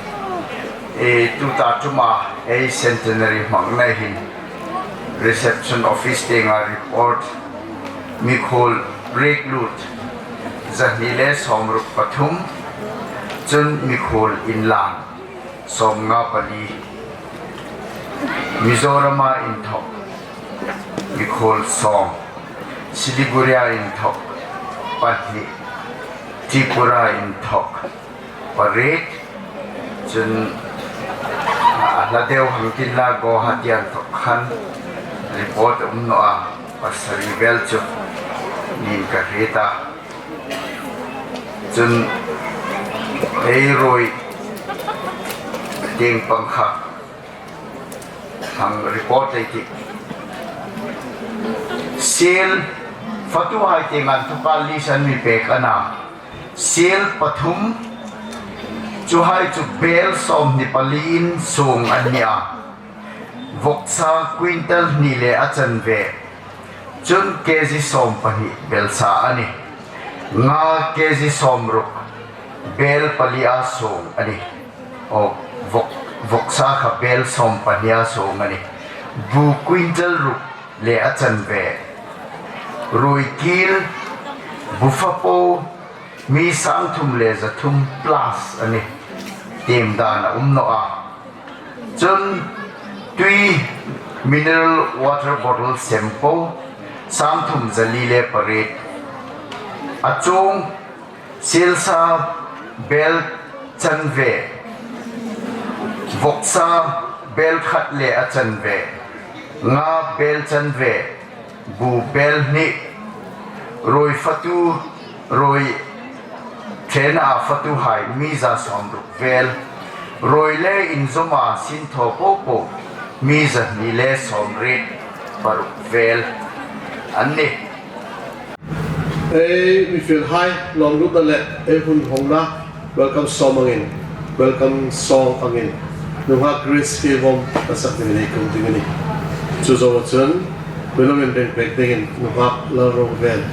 e, tuta ṭuma ei centenary hmangna hin reception office tienga report, mikhuol rieklut zahni le sawmruk pathum, chun mikhuol inlang sawmnga pali, Mizorama inthok mikhuol sawm, Siligurya inthok pahni, Tripura inthok pariet, chun a hla deu hang tin la Guwahati inthok khan report um naw a, pasari vel chu niin ka hriet a. Chun ei ruoi tieng pang kha hang report ei tih. Siel fatuhai tieng an thawka list an mi pek a na. Siel pathum, chuhai chu bel sawmhni paliin sung an ni a. Vawksa quintal hni le a chanve, chun kg sawm pahni belsa a nih. Nga kg sawmruk, bel palia sung a nih. Aw, vawk-, vawksa kha bel sawm pahnia sung a nih. Bu quintal ruk le a chanve. Ruoikil, bu fa po, mi sang thum le za thum plus a nih. Tiem dan a um naw a. Chun tui mineral water bottle sem po, sang thum za li le pariet. A chuong, sielsa bel chanve, vawksa bel khat le a chanve, nga bel chanve, bu bel hni, ruoi fatu, ruoi ṭhena a fatuhai mi za sawmruk vel, ruoi le inzawma sin thaw po po mi zahni le sawmriet paruk vel an nih. Ei mi fielhai lawmlutna le ei hun hawngna welcome song angin, welcome song angin nunghak Grace Keivom ka sak dingin ei ko ding a nih. Chu zoa chun mi lo inreng pek dingin nunghak Lalrovel.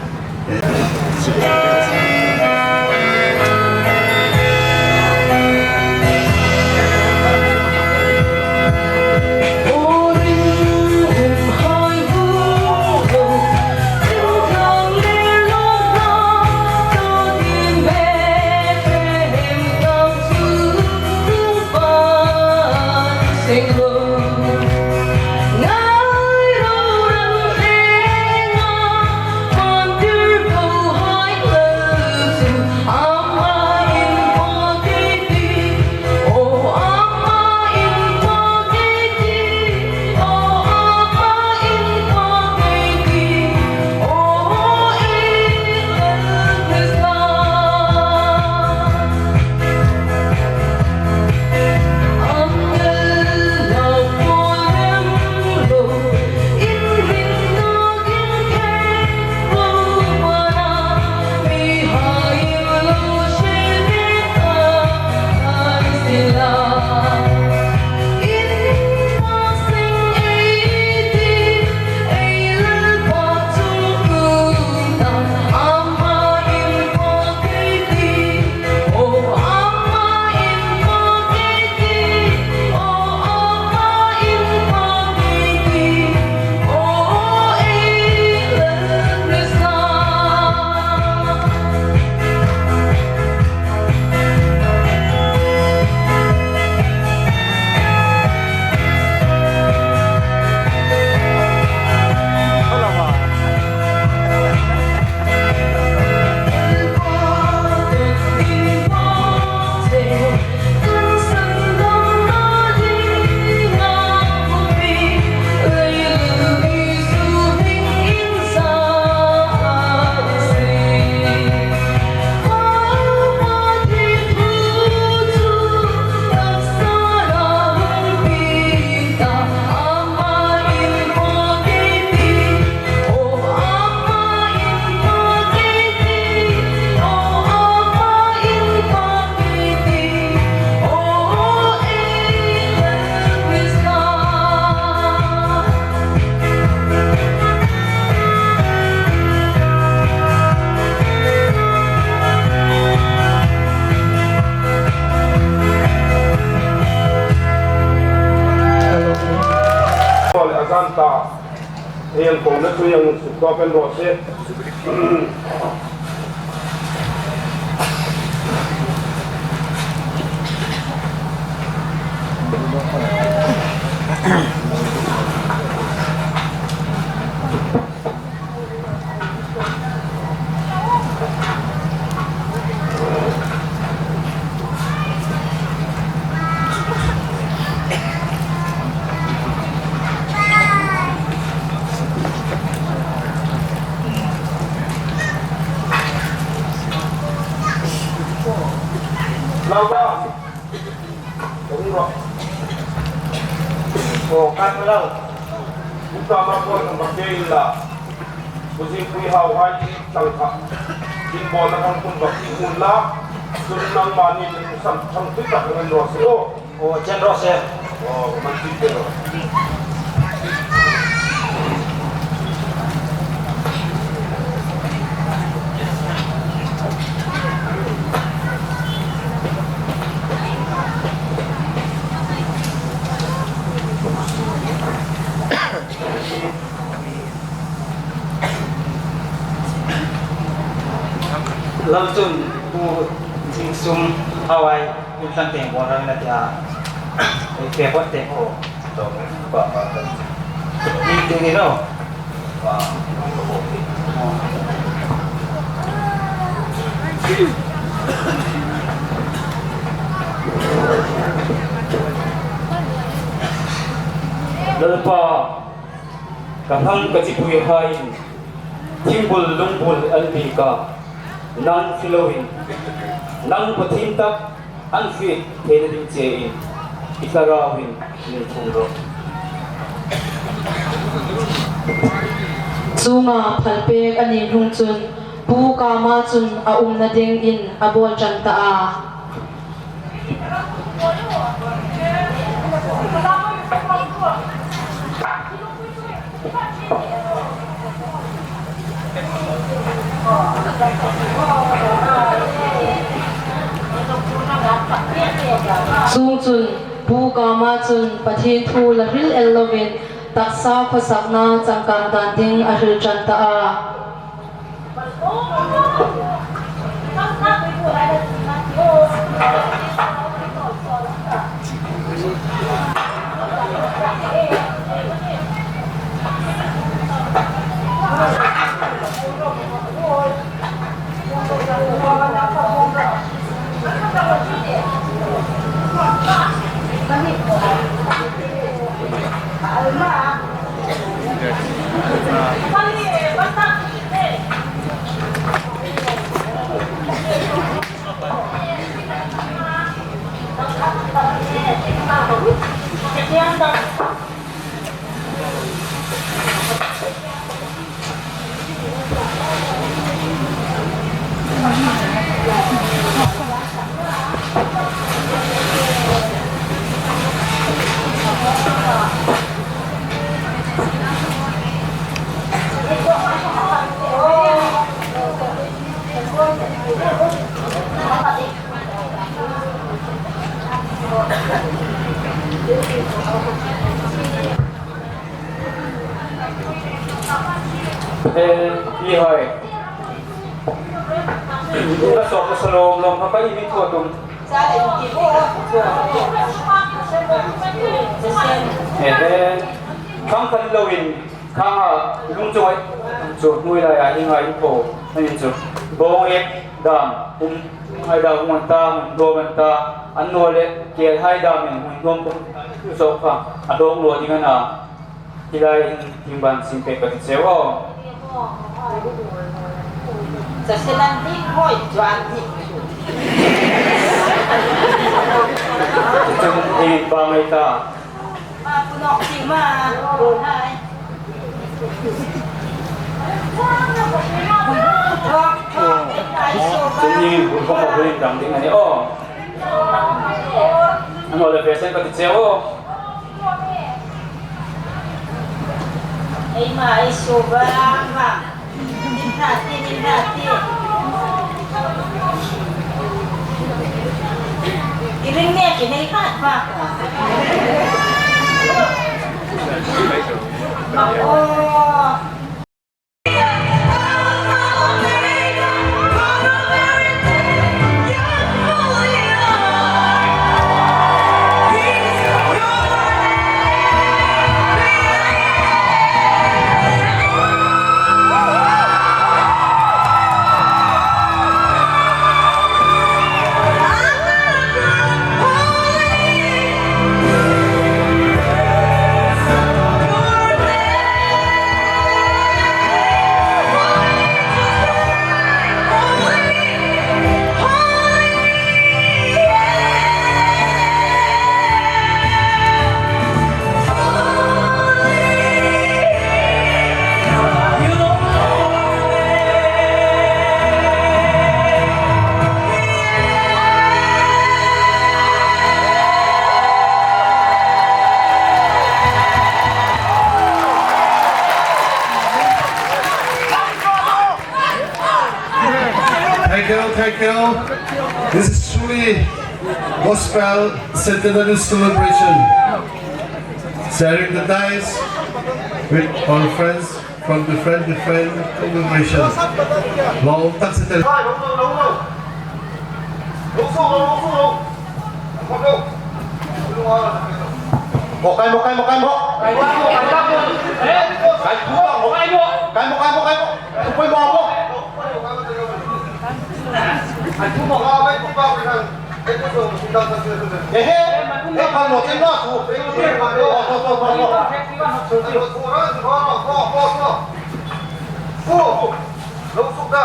Yang sukto kan ro se. Lalpa. Tung ro. Aw, kan lo. Pu Kama kuoma kan bak ke in la. Pu Zingpui hau hai ti tang kha. Tin bawlna kan kuoma bak ti hun la. Chun nangmani min sam thang tui tak ngan ro se aw. Aw, chen ro se. Aw, man ti ke ro. Lam chun Pu Zingsum hau hai in tlang teng bawr rang na tia. Ei pe pot te ko. Ni te ni no. Lalpa, ka hang ka chipui hai in thingbul lungbul an bik a, nang hre loin, nang Pathien tak an hriet theina ding chein i thlarauin min thum rawh. Chuonga phalpek a ni hnung chun Pu Kama chun a umna dingin a bawl ṭan ta a. Chuongchun Pu Kama chun Pathien thu la hril el lovin taksa khawsakna changkang dan ding a hril ṭan ta a. Eh, i hai. Ka sawk ka salawm lawm kha ka i mi thawt um. Eh, eh. Khang khan loin. Khang a lungchung ai, chu hnuoi laia hi ngai po, ani chu. Bawng ek dam, um, ai dam um an ta, um dawm an ta, an naw le, kel hai dam in, um dawm po, chu kha, a dawng lo ding a na. Hi lai hin, hin ban sin pek ka ti cheu aw. Chaselan ding hoi chuan ni. Chun, hin ba ngai ta. Ma, pu nawk ti ma, pu hai. Chu hi bu khawm a ring dang ding a ni aw. An lo le fashion ka ti che aw. Ei ma, ei su vang vang. Nin hna ti, nin hna ti. I ring nek i nei khat bak. Aw. Thank you, thank you. This is truly Gospel Centenary Celebration. Sharing the dice with our friends from different, different congregations. Lo tak se tel. Mo kai, mo kai, mo kai, mo. Kai, mo kai, mo kai, mo. Kai, mo kai, mo kai, mo. Kai, mo kai, mo kai, mo. Kai, mo kai, mo kai, mo. Ehe, e pal lo chen lo su. Lo su da.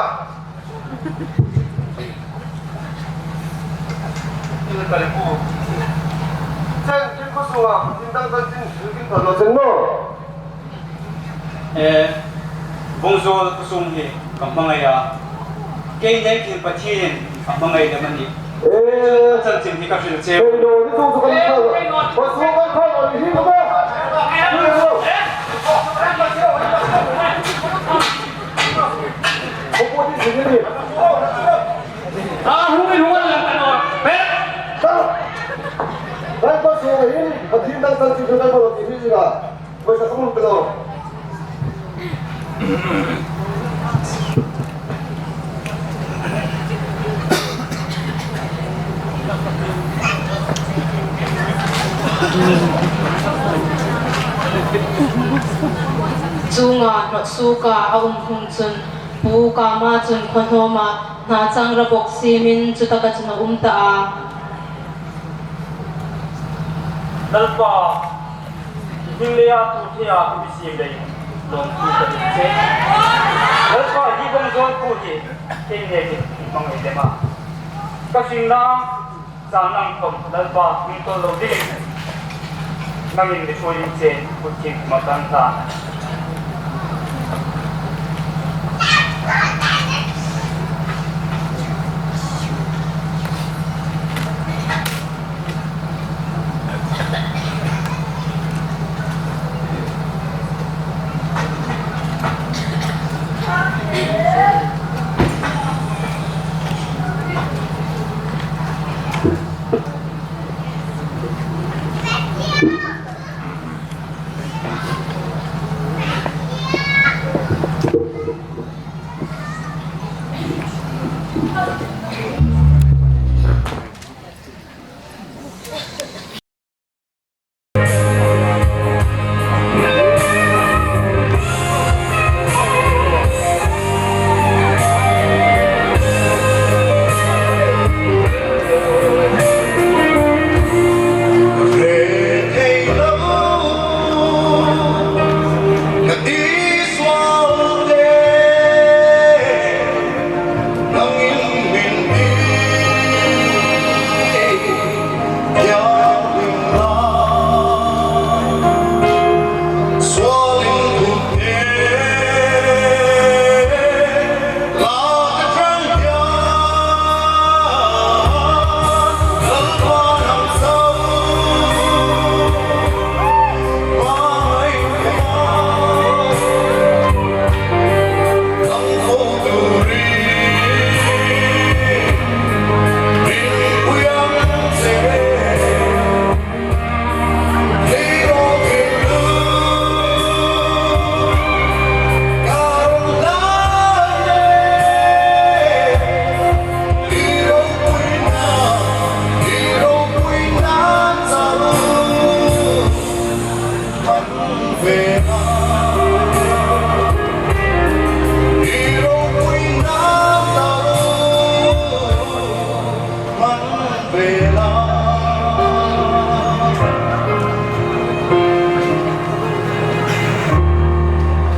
Chen, chen ko su a, chen dang dang chen, chen pal lo chen lo. Eh, Vawngzawl khawsung hi ka hmangai a. Kei nêkin Pathienin a hmangai lem a nih. Eh. Chanchin hi ka hril cheu. Kei lo ni tung chu kan phal. Khawsung kan phal lo ni hi ka ba. Ko po ni si ni. A, hung in, hung in, lang kan or. Pet. Kan khawsung hin, Pathien dang chanchin chu kan phal lo ni hi ka. Chunga hnawt suoka a um hung chun, Pu Kama chun khaw hnawma hna chang rabawk siemin chutaka chun a um ta a. Lalpa, hming leia tu thei a mi siem lei lawmthu ka nei che. Lalpa, hi Vawngzawl khuo hi kei nêkin i hmangai lem a. Ka hringna, chan ang khawm Lalpa hung tawl lo dingin, nangin mi ṭhuoi che, kut thim ma tan ta.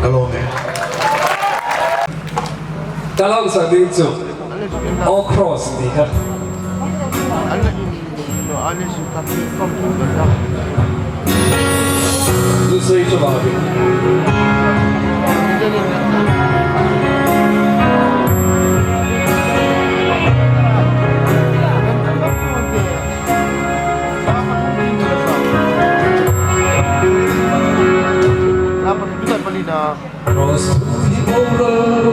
Ka lawm e. Ka lawm sak ding chu All Cross ti kha. Lusei chu ba. Cross hi boral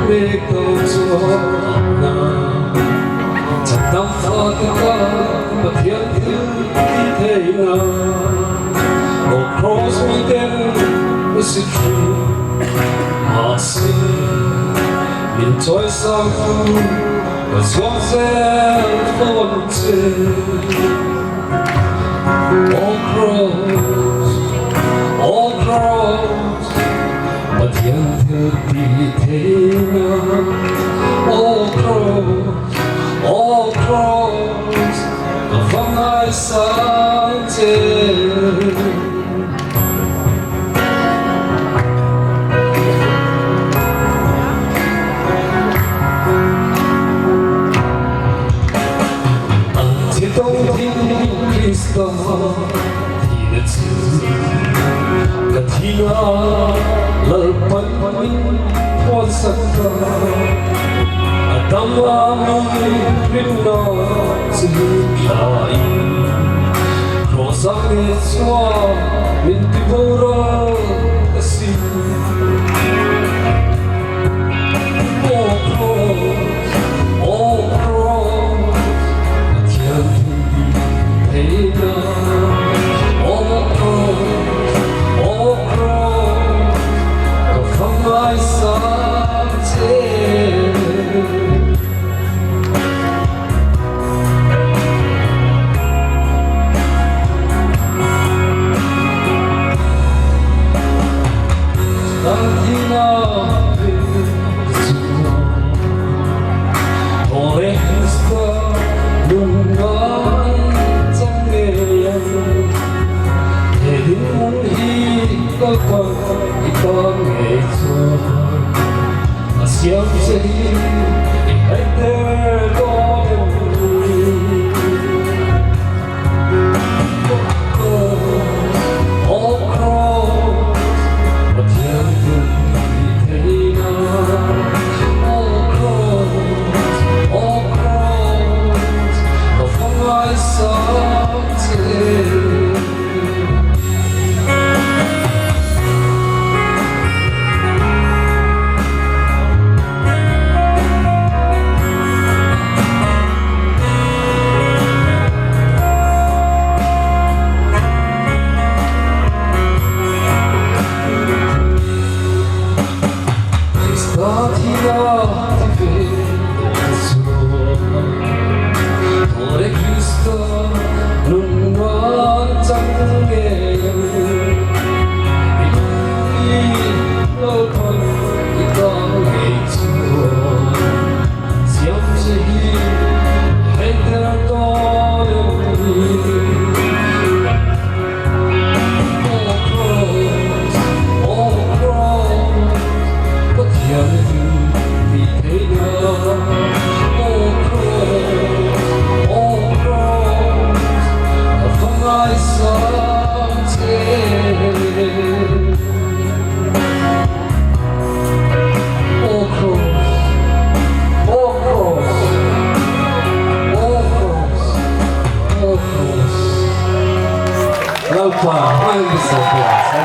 mek to chu na. Pathian thiltihtheina, aw cross mi ten mi sik hrih, mahse, min chawisang ka zawng zel fo che. Aw cross, aw cross, Pathian thiltihtheina, aw cross, aw cross, ka va ngaisang che. An thi tawng ding Krista thina chu, ka thina Lalpan min phuoksak ta. A dama mi hringna chu thlain, cross-a mi chhuak min ti boral a si. Aw cross, aw cross, Pathian thiltihtheina. Aw cross, aw cross, ka va ngaisang che. A siam che hi i hei der dawn em ni? Aw cross, aw cross, Pathian thiltihtheina. Aw cross, aw cross, ka va ngaisang che. Krista thina ti ve chu, Krista nun ngan chang nge. I lo pan i tang nge chu. Siam che hi hei der dawn em ni? Aw cross, aw cross, Pathian thiltihtheina. Aw cross, aw cross, ka va ngaisang che. Aw cross, aw cross, aw cross, aw cross. Lalpa, hmang mi sawt rawh se.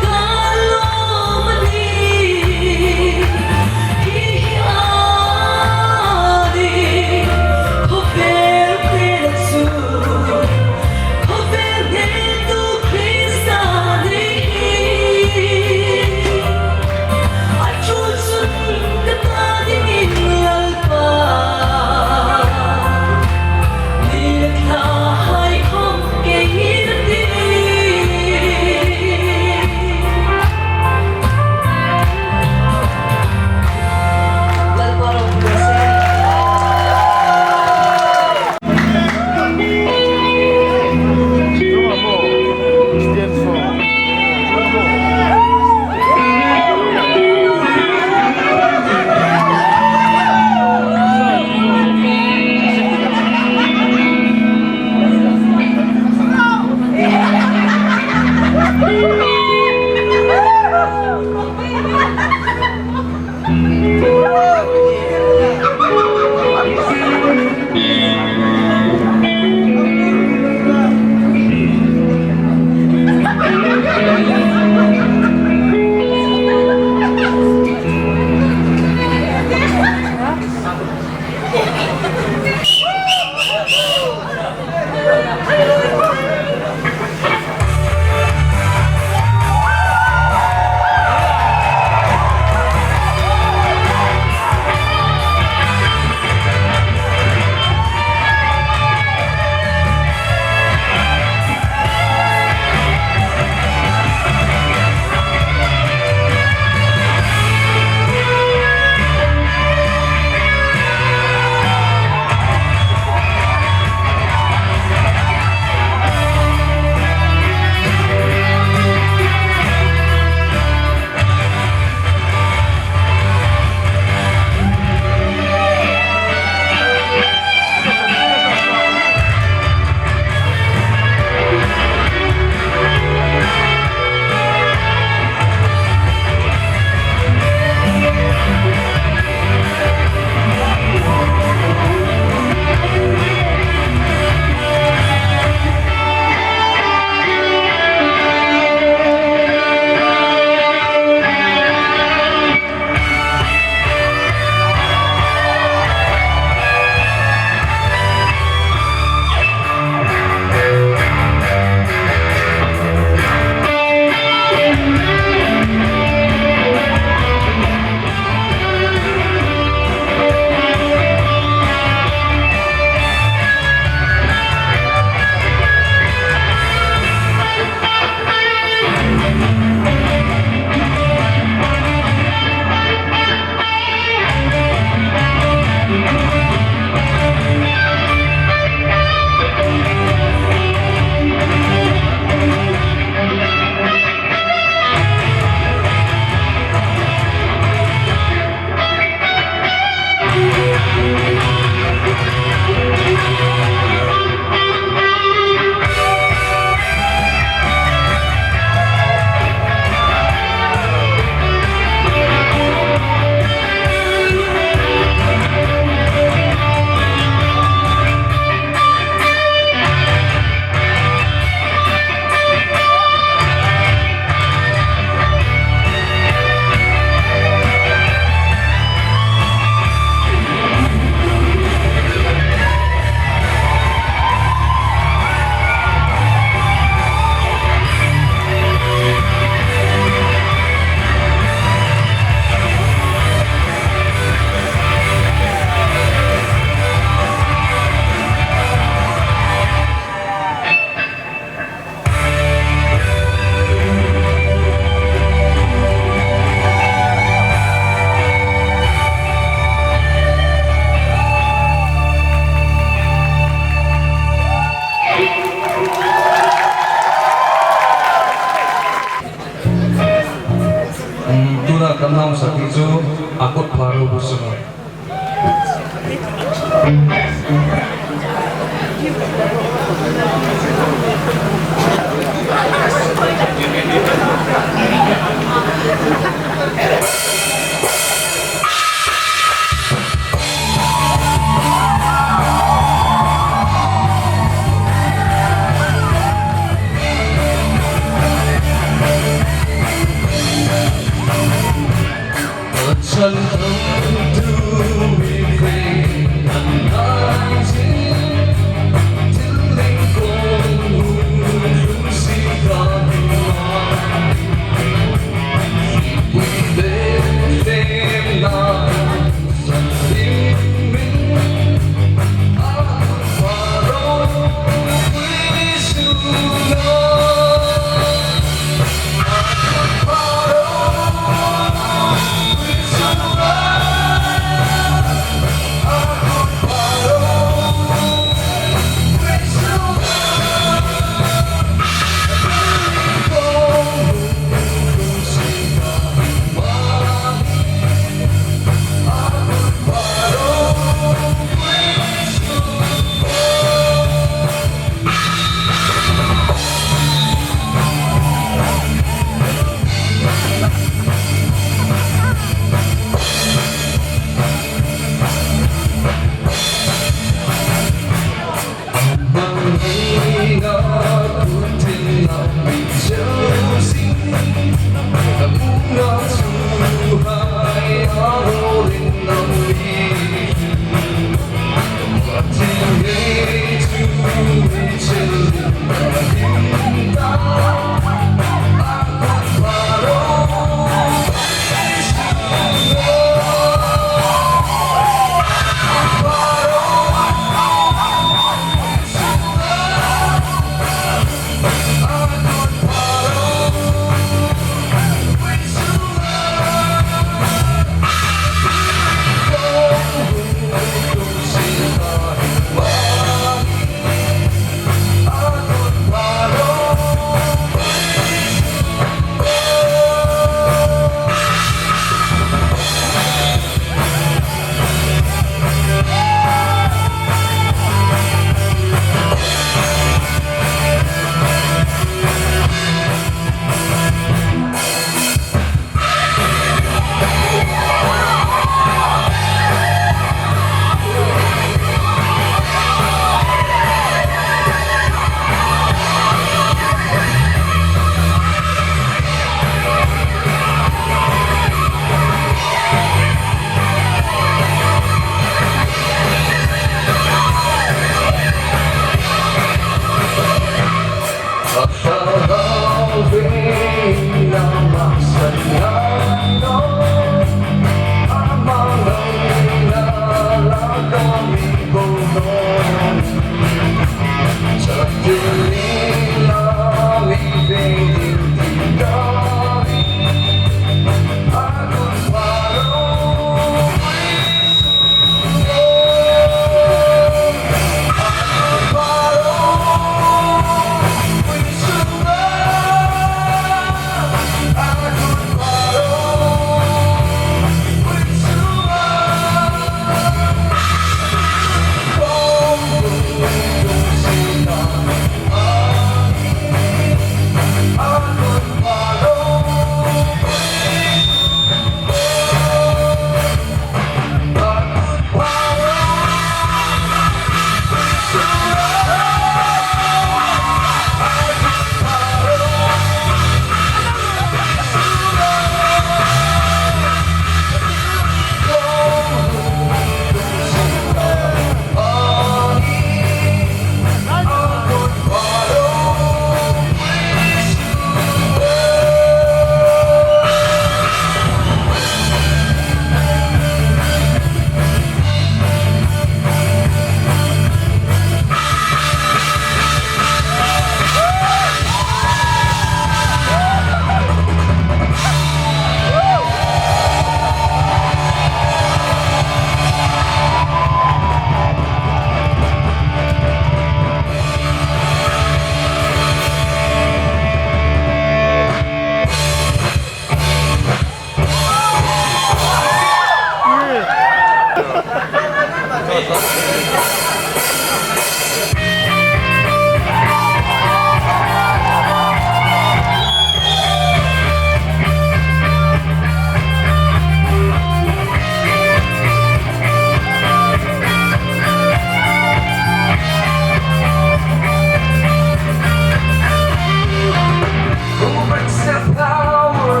Who breaks the power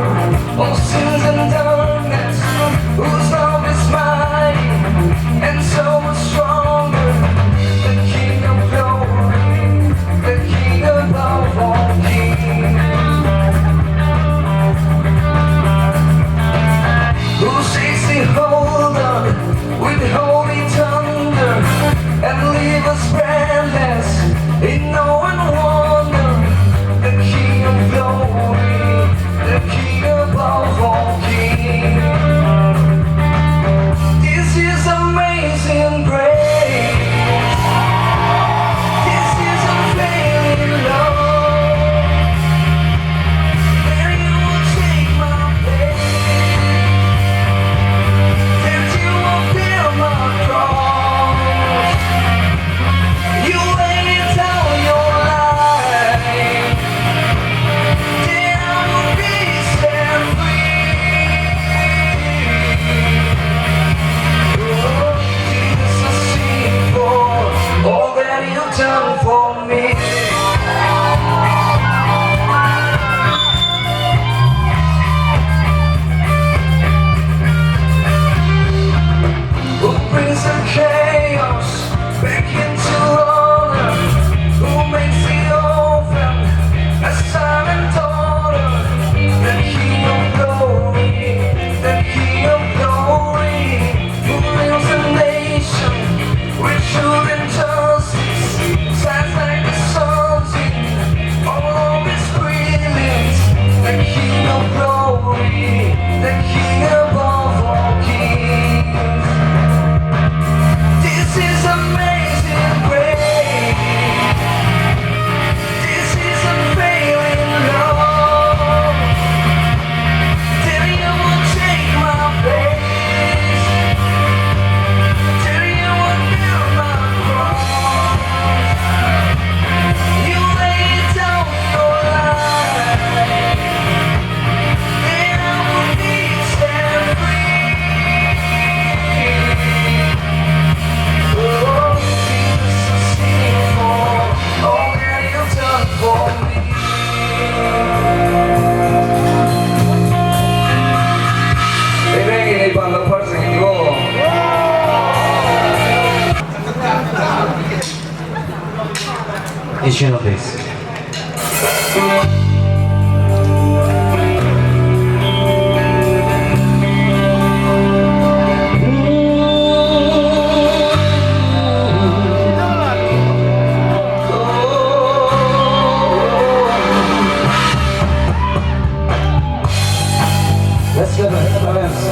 of sins and darkness? Whose love is mighty and so much stronger? The King of glory, the King above all kings. Who sees the whole earth with holy thunder and leave us breathless in awe and wonder. The King of glory, the King above all kings. This is amazing grace. This is unfailing love. That you would take my place. That you would bear my cross. You laid down your life. That I would be set free. Oh, Jesus, I sing for all that you've done for me. Who brings the chaos back into order? Who makes the orphan a son and daughter? The King of glory, the King of glory, who rules the nation with truth and justice, shines like the sun in all of his brilliance. The King of glory, the King above all kings. This is amazing grace. This is unfailing love. That you would take my place. That you would bear my cross. You laid down your life. That I would be set free. Oh, Jesus, I sing for all that you've done for me. Amen. Ei ban lo phar seng ei tih. Instrument, please. Let's go, let's go, let's go.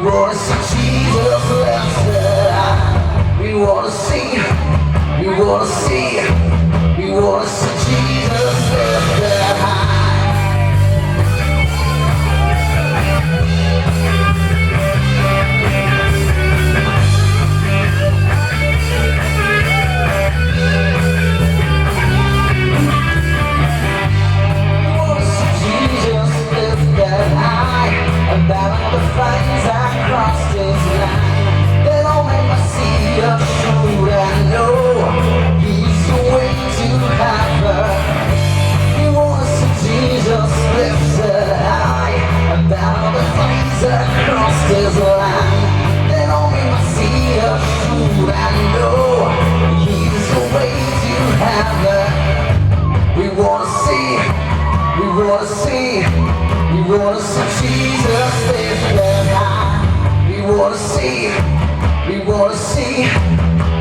We wanna see Jesus lift the high. We wanna see, we wanna see, we wanna see Jesus lift the high. We wanna see Jesus lift that high, and battle the flames across this land. That all men must see and truly know he's the way to heaven. We wanna see Jesus lifted high, and battle the flames across this land. That all men must see and truly know he's the way to heaven. We wanna see, we wanna see, we wanna see Jesus lifted high. We wanna see, we wanna see,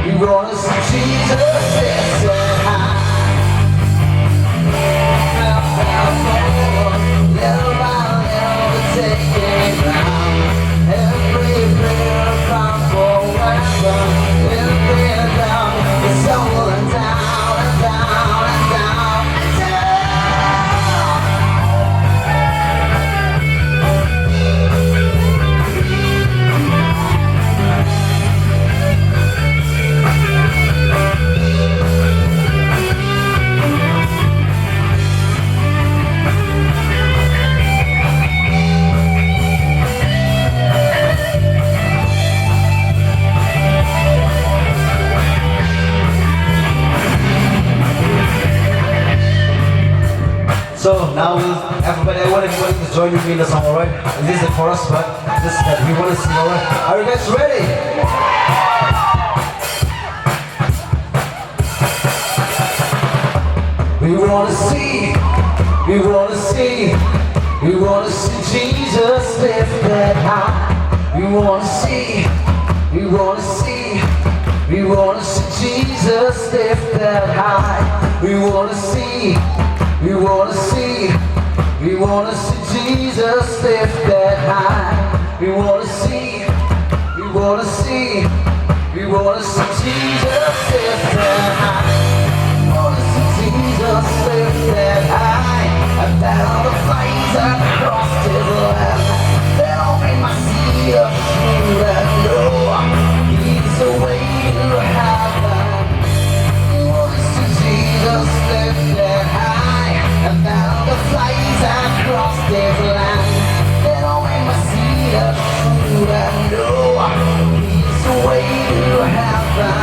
we wanna see Jesus lifted high. Little by little, take it down. Every prayer comes forever. Every down, it's all down and down and down and down. So now we'll, everybody, I want everybody to join with me in the song, all right? This is the chorus, but this is that we want to sing, all right? Are you guys ready? We wanna see, we wanna see, we wanna see Jesus lifted high. We wanna see, we wanna see, we wanna see Jesus lifted high. We wanna see, we wanna see, we wanna see Jesus lifted high. We wanna see, we wanna see, we wanna see Jesus lifted high. We wanna see Jesus lifted high. And battle the flames across this land. That all men must see and truly know he's the way to heaven. We wanna see Jesus lifted high, and battle the flames across this land. That all men must see and truly know he's the way to heaven.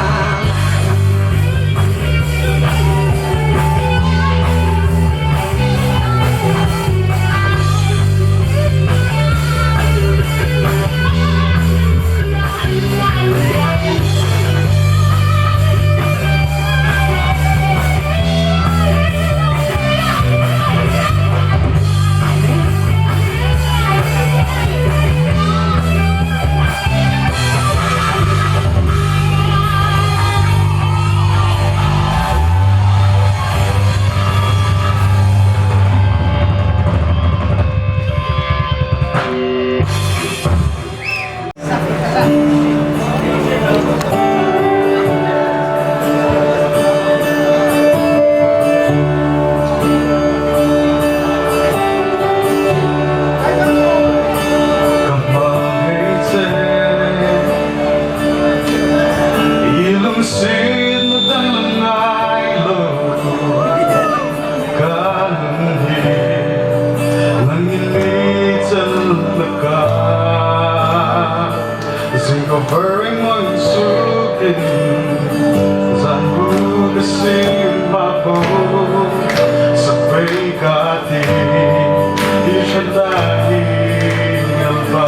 Ka hmang hi nangin mi chal laka. Zing ko fering mang sukin, zan bu ka sim ba bo, sa pei ka ti, i shan da hi ngal ba.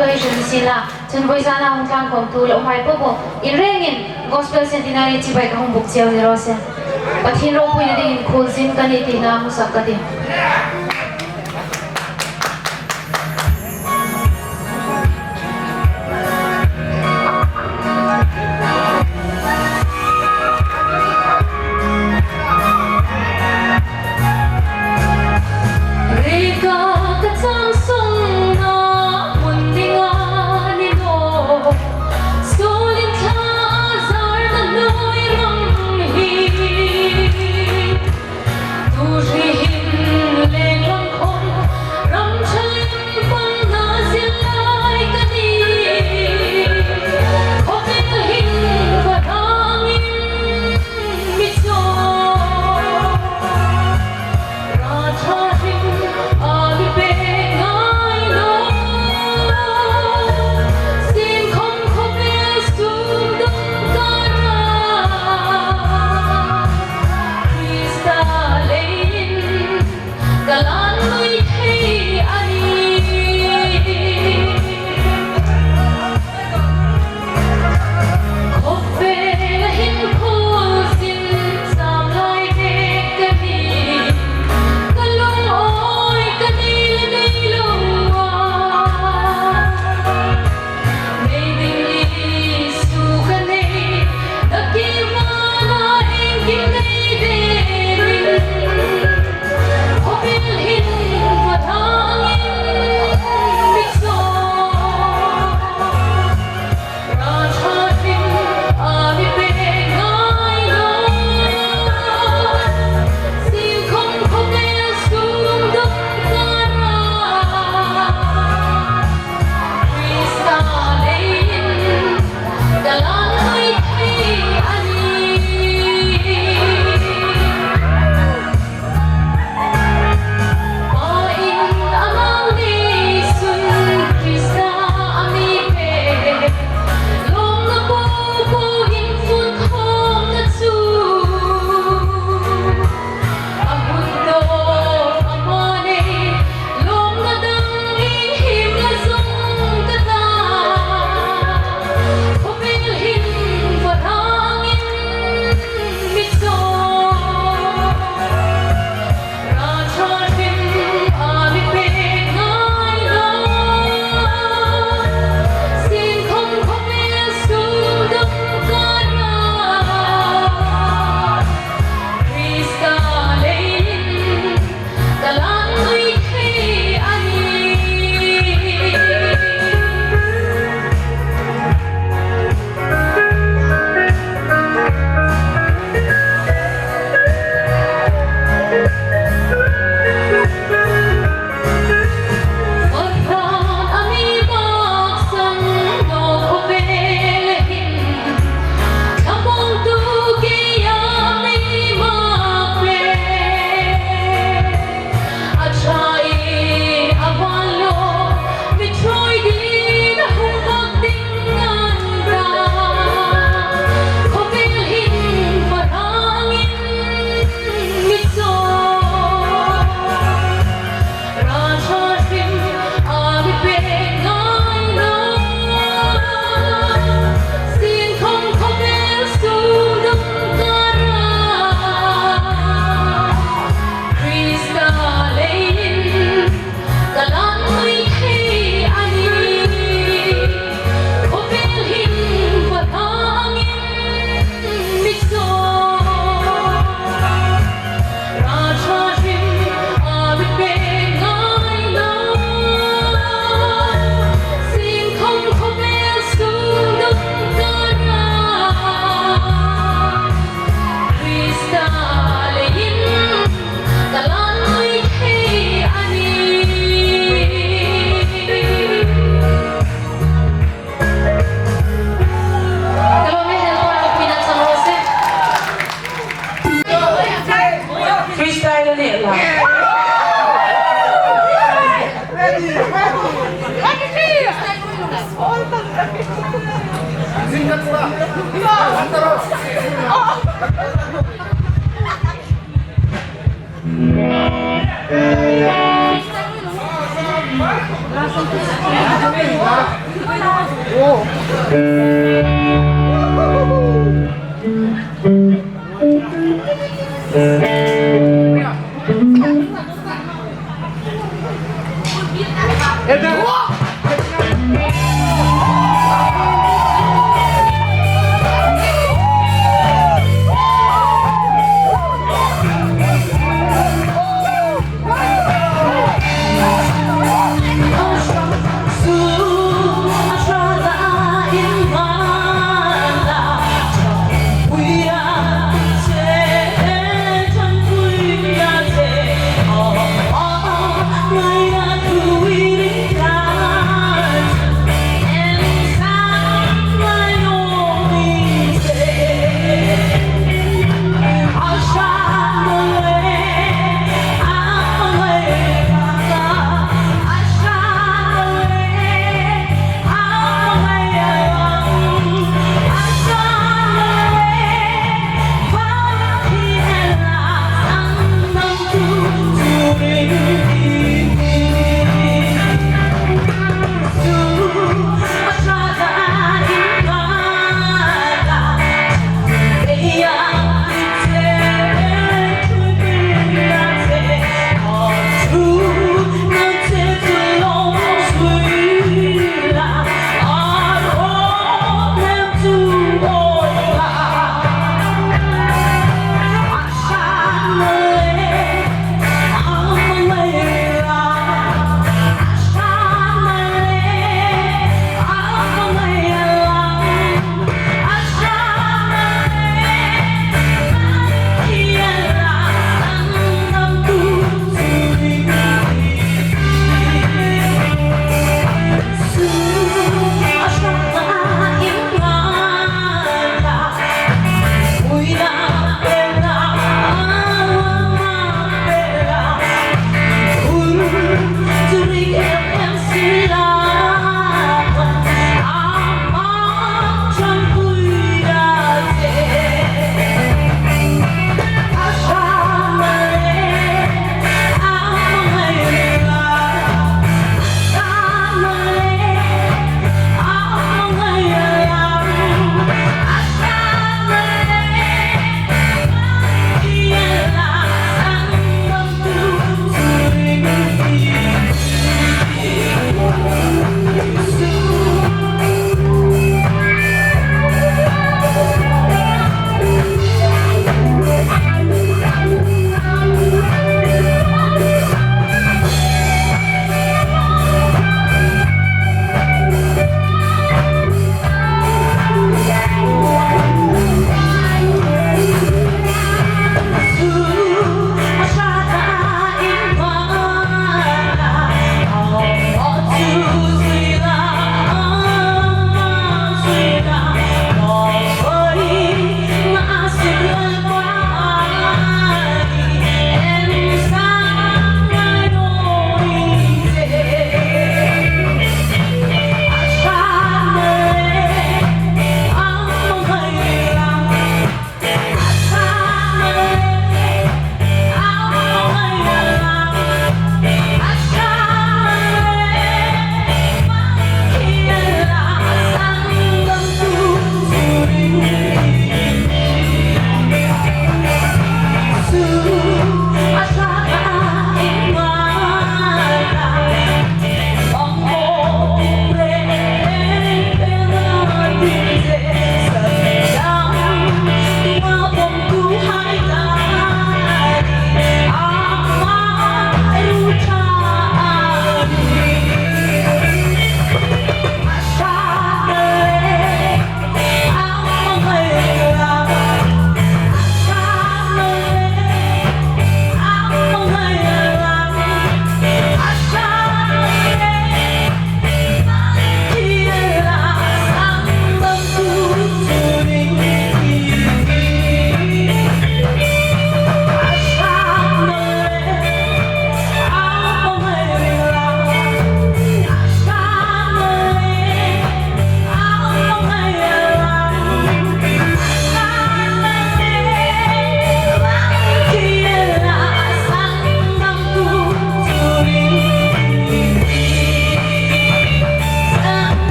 Congratulations sien la, chun vawisuna hung tlung khawmtu lo um hai po po in rengin Gospel Centenary chibai ka hung buk cheu ni raw se. Pathien ropuina dingin khuolzin ka nih tina hmusak ka tih. Rika ka chang sung na mun ding a ni naw. Solin thla zar na nuoi ram hi. Tu hri hin leng lam khom ram ṭha lim pan na zil lai ka ni. Khawvel hin va rangin mi chaw. Ra ṭha hrim a mi pek ngai naw. Sien khom khawvel sung dawng kara. Krista leiin ka lan nui thei a nih. Khawvela hin khuolzin sam lai bek ka nih. Ka lungawi ka nei le nei lo a. Nei ding Isu ka nei, na kima na engkim nei dingin. Khawvel hin va rangin mi chaw. Ra ṭha hrim a mi pek ngai naw. Sien khom khawvel sung dawng kara. Krista leiin ka lan nui thei a nih. Pa in a mau nei sun Krista a mi pek. Lawmna po po in fun khawmna chu. A hun dawk ama nei, lawmna dang inhim la zawng ka ta. Khawvel hin va rangin mi chaw. Ra ṭha hrim a mi pek ngai naw. Sien khom khawvel sung dawng kara. Krista leiin ka lan nui thei a nih. Fahran a mi maksan naw khawvel hin, thlamuongtu kei a mi mak pek. A ṭha in a va lo, mi ṭhuoi dingin a hung bak ding an ta. Khawvel hin va rangin mi chaw. Ra ṭha hrim a mi pek ngai naw. Sien khom khawvel sung dawng kara. Krista leiin ka lan nui thei a nih. Khawvel hin va rangin mi chaw. Ra ṭha hrim a mi pek ngai naw. Sien khom khawvel sung dawng kara. Krista leiin ka lan nui thei a nih. Ka lawm e, helper, a puina chang raw se. Freestyle a ni la.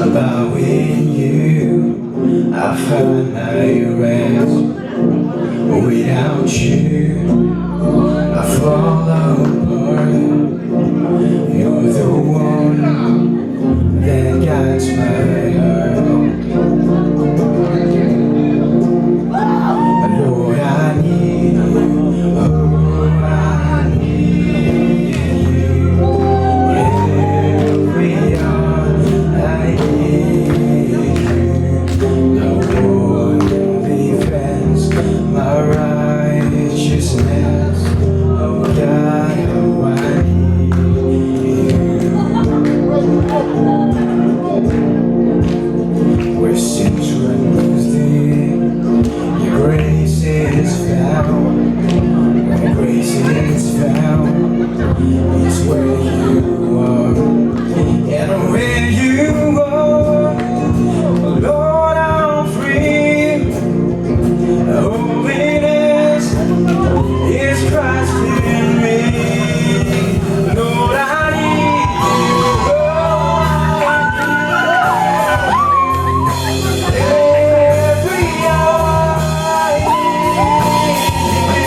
Above you, I find my rest. Without you, I fall apart. You're the one that guides my heart. Lord, I need you. Oh, I need you. Every hour I need you. The one defends my righteousness. Oh God, how I need you. Where sins run deep, your grace is found. Where grace is found is where you are. And where you are, Lord, I'm free. Holiness is Christ in me. Lord, I need you. Every hour I need you.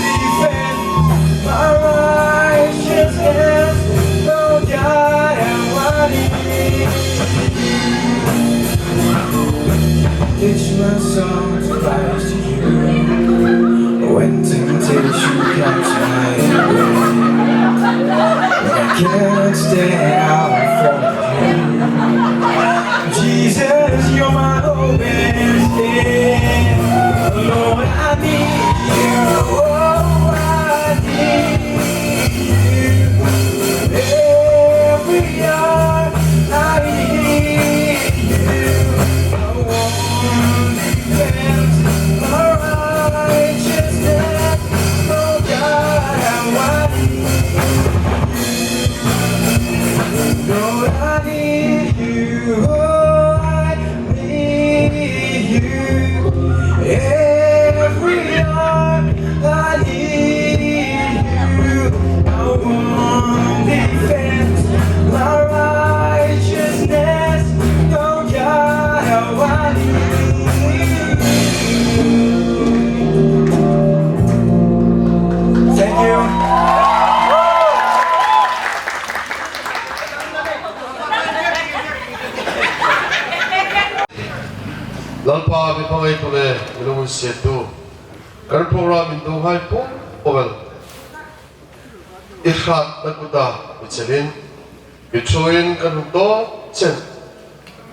Defend my righteousness, Lord God, I want you. Teach my soul to rise to you. When temptation comes my way, when I cannot stand, I'll fall to you. Jesus, you're my hope and stay. Lord, I need you. Oh, I need you. Every hour I need you. I won't defend my righteousness. Oh God, I want you. Lord, I need you. Oh, I need you. Every hour I need you. I won't defend my righteousness. Oh God, how I need you. Thank you. Lalpa mi hmangai tu le mi lunginsiettu, kan program induhai po po el i hratna kuta mi chelin, mi thuin kan hung tawk chen,